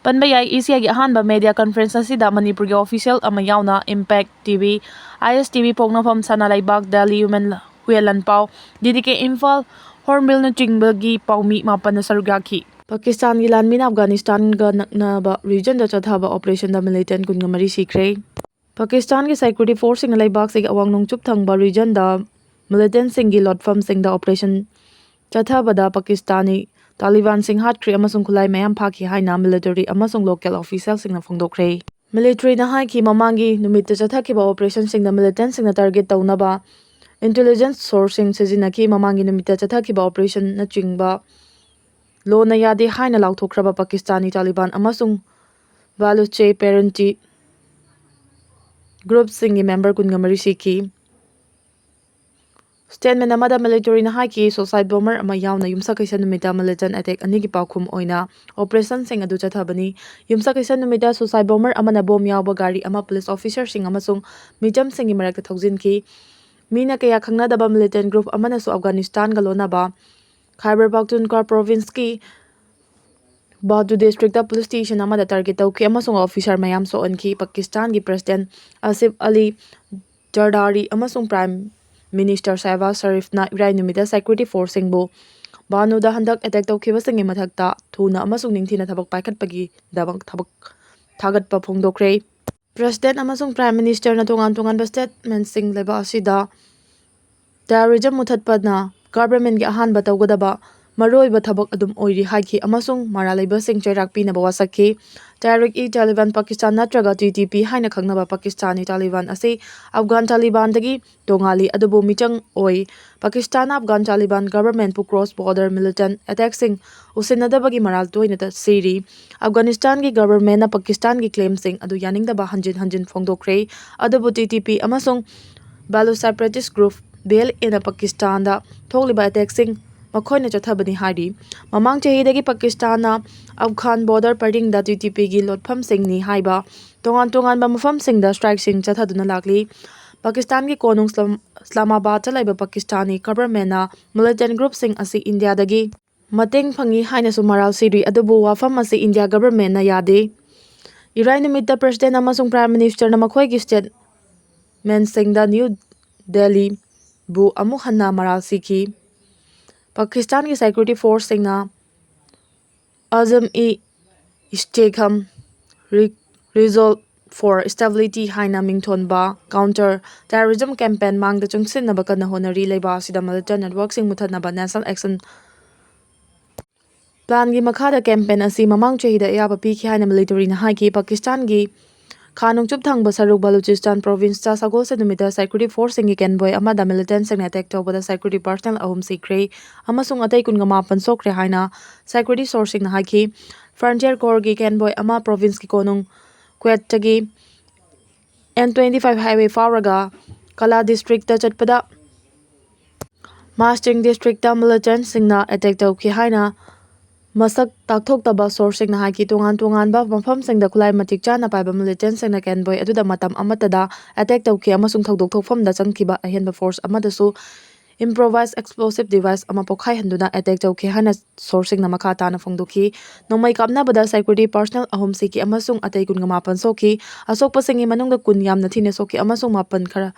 ꯄꯟꯕ ꯌꯥꯏ, E C I ꯒꯤ ꯑꯍꯥꯟꯕ media conference ꯑꯁꯤꯗ ꯃꯅꯤꯄꯨꯔꯒꯤ official ꯑꯃ ꯌꯥꯎꯅ Impact T V, I S T V ꯄꯣꯛꯅꯐꯝ, ꯁꯅꯥ ꯂꯩꯕꯥꯛ, Daily Human, ꯍꯨꯌꯦꯟ ꯂꯥꯟꯄꯥꯎ, D D K Imphal, Hornbill ꯅꯆꯤꯡꯕꯒꯤ ꯄꯥꯎꯃꯤ ꯃꯥꯄꯟꯅ ꯁꯔꯨꯛ ꯌꯥꯈꯤ꯫ ꯄꯥꯀꯤꯁꯇꯥꯟꯒꯤ ꯂꯥꯟꯃꯤꯅ ꯑꯐꯒꯥꯅꯤꯁꯇꯥꯟꯒ ꯅꯛꯅꯕ region ꯗ ꯆꯠꯊꯕ operation ꯗ militant ꯀꯨꯟꯒ ꯃꯔꯤ ꯁꯤꯈ꯭ꯔꯦ꯫ ꯄꯥꯀꯤꯁꯇꯥꯟꯒꯤ security force ꯁꯤꯡꯅ ꯂꯩꯕꯥꯛꯁꯤꯒꯤ ꯑꯋꯥꯡ ꯅꯣꯡꯆꯨꯞ ꯊꯪꯕ region ꯗ militantꯁꯤꯡꯒꯤ ꯂꯣꯠꯐꯝꯁꯤꯡꯗ operation ꯆꯠꯊꯕꯗ ꯄꯥꯀꯤꯁꯇꯥꯅꯤ ꯇꯥꯂꯤꯕꯥꯟꯁꯤꯡ ꯍꯥꯠꯈ꯭ꯔꯦ ꯑꯃꯁꯨꯡ ꯈꯨꯠꯂꯥꯏ ꯃꯌꯥꯝ ꯐꯥꯈꯤ ꯍꯥꯏꯅ military ꯑꯃꯁꯨꯡ local officialꯁꯤꯡꯅ ꯐꯣꯡꯗꯣꯛꯈ꯭ꯔꯦ꯫ Militaryꯅ ꯍꯥꯏꯈꯤ, ꯃꯃꯥꯡꯒꯤ ꯅꯨꯃꯤꯠꯇ ꯆꯠꯊꯈꯤꯕ operationꯁꯤꯡꯗ militantꯁꯤꯡꯅ target ꯇꯧꯅꯕ intelligence sourceꯁꯤꯡ ꯁꯤꯖꯤꯟꯅꯈꯤ꯫ ꯃꯃꯥꯡꯒꯤ ꯅꯨꯃꯤꯠꯇ ꯆꯠꯊꯈꯤꯕ operationꯅꯆꯤꯡꯕ ꯂꯣꯟꯅ ꯌꯥꯗꯦ ꯍꯥꯏꯅ ꯂꯥꯎꯊꯣꯛꯈ꯭ꯔꯕ ꯄꯥꯀꯤꯁꯇꯥꯅꯤ ꯇꯥꯂꯤꯕꯥꯟ ꯑꯃꯁꯨꯡ ꯕꯥꯂꯨꯆꯦ ꯄꯦꯔꯦꯟꯇꯤ groupꯁꯤꯡꯒꯤ member ꯀꯨꯟꯒ ꯃꯔꯤ ꯁꯤꯈꯤ꯫ Statement ꯑꯃꯗ militaryꯅ ꯍꯥꯏꯈꯤ, suicide bomber ꯑꯃ ꯌꯥꯎꯅ ꯌꯨꯝꯁꯀꯩꯁ ꯅꯨꯃꯤꯠꯇ militant attack ꯑꯅꯤꯒꯤ ꯄꯥꯎꯈꯨꯝ ꯑꯣꯏꯅ operationꯁꯤꯡ ꯑꯗꯨ ꯆꯠꯊꯕꯅꯤ꯫ ꯌꯨꯝꯁꯀꯩꯁ ꯅꯨꯃꯤꯠꯇ suicide bomber ꯑꯃꯅ bomb ꯌꯥꯎꯕ ꯒꯥꯔꯤ ꯑꯃ police officerꯁꯤꯡ ꯑꯃꯁꯨꯡ ꯃꯤꯆꯝꯁꯤꯡꯒꯤ ꯃꯔꯛꯇ ꯊꯧꯖꯤꯟꯈꯤ꯫ ꯃꯤꯅ ꯀꯌꯥ ꯈꯪꯅꯗꯕ militant group ꯑꯃꯅꯁꯨ ꯑꯐꯒꯥꯅꯤꯁꯇꯥꯟꯒ ꯂꯣꯟꯅꯕ ꯈꯥꯏꯕꯔ ꯄꯥꯈꯇꯨꯟꯈ꯭ꯋꯥ provinceꯀꯤ ꯕꯥꯗꯨ districtꯇ police station ꯑꯃꯗ target ꯇꯧꯈꯤ ꯑꯃꯁꯨꯡ officer ꯃꯌꯥꯝ ꯁꯣꯛꯍꯟꯈꯤ꯫ ꯄꯥꯀꯤꯁꯇꯥꯟꯒꯤ president ꯑꯁꯤꯐ ꯑꯂꯤ ꯖꯔꯗꯥꯔꯤ ꯑꯃꯁꯨꯡ prime minister ꯁꯍꯕꯥꯖ ꯁꯔꯤꯐꯅ ꯏꯔꯥꯏ ꯅꯨꯃꯤꯠꯇ security forceꯁꯤꯡꯕꯨ ꯕꯥꯅꯨꯗ ꯍꯟꯗꯛ attack ꯇꯧꯈꯤꯕꯁꯤꯡꯒꯤ ꯃꯊꯛꯇ ꯊꯨꯅ ꯑꯃꯁꯨꯡ ꯅꯤꯡꯊꯤꯅ ꯊꯕꯛ ꯄꯥꯏꯈꯠꯄꯒꯤꯗꯃꯛ ꯊꯕꯛ ꯊꯥꯒꯠꯄ ꯐꯣꯡꯗꯣꯛꯈ꯭ꯔꯦ꯫ President ꯑꯃꯁꯨꯡ prime ministerꯅ ꯇꯣꯉꯥꯟ ꯇꯣꯉꯥꯟꯕ statementꯁꯤꯡ ꯂꯩꯕ ꯑꯁꯤꯗ terrorism ꯃꯨꯊꯠꯄꯅ governmentꯀꯤ ꯑꯍꯥꯟꯕ ꯇꯧꯒꯗꯕ ꯃꯔꯨꯑꯣꯏꯕ ꯊꯕꯛ ꯑꯗꯨꯝ ꯑꯣꯏꯔꯤ ꯍꯥꯏꯈꯤ ꯑꯃꯁꯨꯡ ꯃꯔꯥꯜ ꯂꯩꯕꯁꯤꯡ ꯆꯩꯔꯥꯛ ꯄꯤꯅꯕ ꯋꯥꯁꯛꯈꯤ꯫ Tehrik-e-Taliban Pakistan ꯅꯠꯇ꯭ꯔꯒ T T P ꯍꯥꯏꯅ ꯈꯪꯅꯕ ꯄꯥꯀꯤꯁꯇꯥꯅꯤ ꯇꯥꯂꯤꯕꯥꯟ ꯑꯁꯤ ꯑꯐꯒꯥꯟ ꯇꯥꯂꯤꯕꯥꯟꯗꯒꯤ ꯇꯣꯉꯥꯜꯂꯤ, ꯑꯗꯨꯕꯨ ꯃꯤꯆꯪ ꯑꯣꯏ꯫ ꯄꯥꯀꯤꯁꯇꯥꯟꯅ ꯑꯐꯒꯥꯟ ꯇꯥꯂꯤꯕꯥꯟ governmentꯄꯨ cross border militant attackꯁꯤꯡ ꯎꯁꯤꯟꯅꯗꯕꯒꯤ ꯃꯔꯥꯜ ꯇꯣꯏꯅ ꯁꯤꯔꯤ꯫ ꯑꯐꯒꯥꯅꯤꯁꯇꯥꯟꯒꯤ governmentꯅ ꯄꯥꯀꯤꯁꯇꯥꯟꯒꯤ claimꯁꯤꯡ ꯑꯗꯨ ꯌꯥꯅꯤꯡꯗꯕ ꯍꯟꯖꯤꯟ ꯍꯟꯖꯤꯟ ꯐꯣꯡꯗꯣꯛꯈ꯭ꯔꯦ, ꯑꯗꯨꯕꯨ T T P ꯑꯃꯁꯨꯡ Baloch separatist group B L Aꯅ ꯄꯥꯀꯤꯁꯇꯥꯟꯗ ꯊꯣꯛꯂꯤꯕ attackꯁꯤꯡ ꯃꯈꯣꯏꯅ ꯆꯠꯊꯕꯅꯤ ꯍꯥꯏꯔꯤ꯫ ꯃꯃꯥꯡ ꯆꯍꯤꯗꯒꯤ ꯄꯥꯀꯤꯁꯇꯥꯟꯅ ꯑꯐꯒꯥꯟ border ꯄꯔꯤꯡꯗ T T Pꯒꯤ ꯂꯣꯠꯐꯝꯁꯤꯡꯅꯤ ꯍꯥꯏꯕ ꯇꯣꯉꯥꯟ ꯇꯣꯉꯥꯟꯕ ꯃꯐꯝꯁꯤꯡꯗ strikeꯁꯤꯡ ꯆꯠꯊꯗꯨꯅ ꯂꯥꯛꯂꯤ꯫ ꯄꯥꯀꯤꯁꯇꯥꯟꯒꯤ ꯀꯣꯅꯨꯡ ꯏꯁꯂꯥꯝ-, ꯏꯁꯂꯥꯃꯥꯕꯥꯗꯇ ꯂꯩꯕ ꯄꯥꯀꯤꯁꯇꯥꯅꯤ governmentꯅ militant groupꯁꯤꯡ ꯑꯁꯤ ꯏꯟꯗꯤꯌꯥꯗꯒꯤ ꯃꯇꯦꯡ ꯐꯪꯏ ꯍꯥꯏꯅꯁꯨ ꯃꯔꯥꯜ ꯁꯤꯔꯤ, ꯑꯗꯨꯕꯨ ꯋꯥꯐꯝ ꯑꯁꯤ ꯏꯟꯗꯤꯌꯥ governmentꯅ ꯌꯥꯗꯦ꯫ ꯏꯔꯥꯏ ꯅꯨꯃꯤꯠꯇ president ꯑꯃꯁꯨꯡ prime ministerꯅ ꯃꯈꯣꯏꯒꯤ statementꯁꯤꯡꯗ New Delhiꯕꯨ ꯑꯃꯨꯛ ꯍꯟꯅ ꯃꯔꯥꯜ ꯁꯤꯈꯤ꯫ ꯄꯥꯀꯤꯁꯇꯥꯟꯒꯤ security forceꯁꯤꯡꯅ ꯑꯖꯝ-ꯏ-ꯏꯁꯇꯦꯈꯥꯝ ꯔꯤ-, ꯔꯤꯖꯣꯜ for Stability ꯍꯥꯏꯅ ꯃꯤꯡꯊꯣꯟꯕ counter terrorism campaign ꯃꯥꯡꯗ ꯆꯪꯁꯤꯟꯅꯕ ꯀꯟꯅ ꯍꯣꯠꯅꯔꯤ꯫ ꯂꯩꯕꯥꯛ ꯑꯁꯤꯗ militant networkꯁꯤꯡ ꯃꯨꯊꯠꯅꯕ National Action Planꯒꯤ ꯃꯈꯥꯗ campaign ꯑꯁꯤ ꯃꯃꯥꯡ ꯆꯍꯤꯗ ꯑꯌꯥꯕ ꯄꯤꯈꯤ ꯍꯥꯏꯅ militaryꯅ ꯍꯥꯏꯈꯤ꯫ ꯄꯥꯀꯤꯁꯇꯥꯟꯒꯤ ꯈꯥ ꯅꯣꯡꯆꯨꯞ ꯊꯪꯕ ꯁꯔꯨꯛ ꯕꯂꯨꯆꯤꯁꯇꯥꯟ provinceꯇ ꯁꯒꯣꯜꯁꯦꯟ ꯅꯨꯃꯤꯠꯇ security forceꯁꯤꯡꯒꯤ convoy ꯑꯃꯗ militantꯁꯤꯡꯅ attack ꯇꯧꯕꯗ security personnel ꯑꯍꯨꯝ ꯁꯤꯈ꯭ꯔꯦ ꯑꯃꯁꯨꯡ ꯑꯇꯩ ꯀꯨꯟꯒ ꯃꯥꯄꯟ ꯁꯣꯛꯈ꯭ꯔꯦ ꯍꯥꯏꯅ security sourceꯁꯤꯡꯅ ꯍꯥꯏꯈꯤ꯫ Frontier Corpsꯀꯤ convoy ꯑꯃ provinceꯀꯤ ꯀꯣꯅꯨꯡ ꯀ꯭ꯋꯦꯠꯇꯒꯤ N twenty five highway ꯐꯥꯎꯔꯒ ꯀꯂꯥ districtꯇ ꯆꯠꯄꯗ Masting districtꯇ militantꯁꯤꯡꯅ attack ꯇꯧꯈꯤ ꯍꯥꯏꯅ ꯃꯁꯛ ꯇꯥꯛꯊꯣꯛꯇꯕ sourceꯁꯤꯡꯅ ꯍꯥꯏꯈꯤ꯫ ꯇꯣꯉꯥꯟ ꯇꯣꯉꯥꯟꯕ ꯃꯐꯝꯁꯤꯡꯗ ꯈꯨꯠꯂꯥꯏ ꯃꯇꯤꯛ ꯆꯥꯅ ꯄꯥꯏꯕ militantꯁꯤꯡꯅ convoy ꯑꯗꯨꯗ ꯃꯇꯝ ꯑꯃꯠꯇꯗ attack ꯇꯧꯈꯤ ꯑꯃꯁꯨꯡ ꯊꯧꯗꯣꯛ ꯊꯣꯛꯐꯝꯗ ꯆꯪꯈꯤꯕ ꯑꯍꯦꯟꯕ force ꯑꯃꯗꯁꯨ improvised explosive device ꯑꯃ ꯄꯣꯈꯥꯏꯍꯟꯗꯨꯅ attack ꯇꯧꯈꯤ ꯍꯥꯏꯅ sourceꯁꯤꯡꯅ ꯃꯈꯥ ꯇꯥꯅ ꯐꯣꯡꯗꯣꯛꯈꯤ꯫ ꯅꯣꯡꯃꯩ ꯀꯥꯞꯅꯕꯗ security personnel ꯑꯍꯨꯝ ꯁꯤꯈꯤ ꯑꯃꯁꯨꯡ ꯑꯇꯩ ꯀꯨꯟꯒ ꯃꯥꯄꯟ ꯁꯣꯛꯈꯤ꯫ ꯑꯁꯣꯛꯄꯁꯤꯡꯒꯤ ꯃꯅꯨꯡꯗ ꯀꯨꯟ ꯌꯥꯝꯅ ꯊꯤꯅ ꯁꯣꯛꯈꯤ ꯑꯃꯁꯨꯡ ꯃꯥꯄꯟ ꯈꯔ,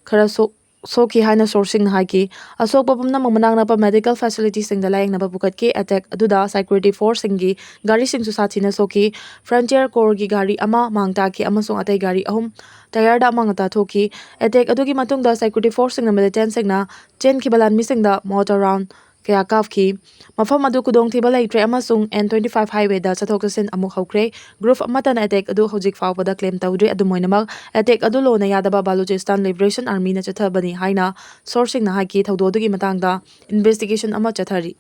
ꯈꯔ ꯁꯣꯛ-, ꯁꯣꯛꯈꯤ ꯍꯥꯏꯅ sourceꯁꯤꯡꯅ ꯍꯥꯏꯈꯤ꯫ ꯑꯁꯣꯛꯄ ꯄꯨꯝꯅꯃꯛ ꯃꯅꯥꯛ ꯅꯛꯄ medical facilityꯁꯤꯡꯗ ꯂꯥꯌꯦꯡꯅꯕ ꯄꯨꯈꯠꯈꯤ꯫ Attack ꯑꯗꯨꯗ security forceꯁꯤꯡꯒꯤ ꯒꯥꯔꯤꯁꯤꯡꯁꯨ ꯁꯥꯊꯤꯅ ꯁꯣꯛꯈꯤ꯫ Frontier Corpsꯀꯤ ꯒꯥꯔꯤ ꯑꯃ ꯃꯥꯡ ꯇꯥꯛꯈꯤ ꯑꯃꯁꯨꯡ ꯑꯇꯩ ꯒꯥꯔꯤ ꯑꯍꯨꯝ tyreꯗ ꯑꯃꯥꯡ ꯑꯇꯥ ꯊꯣꯛꯈꯤ꯫ Attack ꯑꯗꯨꯒꯤ ꯃꯇꯨꯡꯗ security forceꯁꯤꯡꯅ militantꯁꯤꯡꯅ ꯆꯦꯟꯈꯤꯕ ꯂꯥꯟꯃꯤꯁꯤꯡꯗ mortar round ꯀꯌꯥ ꯀꯥꯞꯈꯤ꯫ ꯃꯐꯝ ꯑꯗꯨ ꯈꯨꯗꯣꯡꯊꯤꯕ ꯂꯩꯇ꯭ꯔꯦ ꯑꯃꯁꯨꯡ N twenty five highwayꯗ ꯆꯠꯊꯣꯛ ꯆꯠꯁꯤꯟ ꯑꯃꯨꯛ ꯍꯧꯈ꯭ꯔꯦ꯫ Group ꯑꯃꯠꯇꯅ attack ꯑꯗꯨ ꯍꯧꯖꯤꯛ ꯐꯥꯎꯕꯗ claim ꯇꯧꯗ꯭ꯔꯤ꯫ ꯑꯗꯨꯝ ꯑꯣꯏꯅꯃꯛ, attack ꯑꯗꯨ ꯂꯣꯅ ꯌꯥꯗꯕ Balochistan Liberation Armyꯅ ꯆꯠꯊꯕꯅꯤ ꯍꯥꯏꯅ sourceꯁꯤꯡꯅ ꯍꯥꯏꯈꯤ꯫ ꯊꯧꯗꯣꯛ ꯑꯗꯨꯒꯤ ꯃꯇꯥꯡꯗ investigation ꯑꯃ ꯆꯠꯊꯔꯤ꯫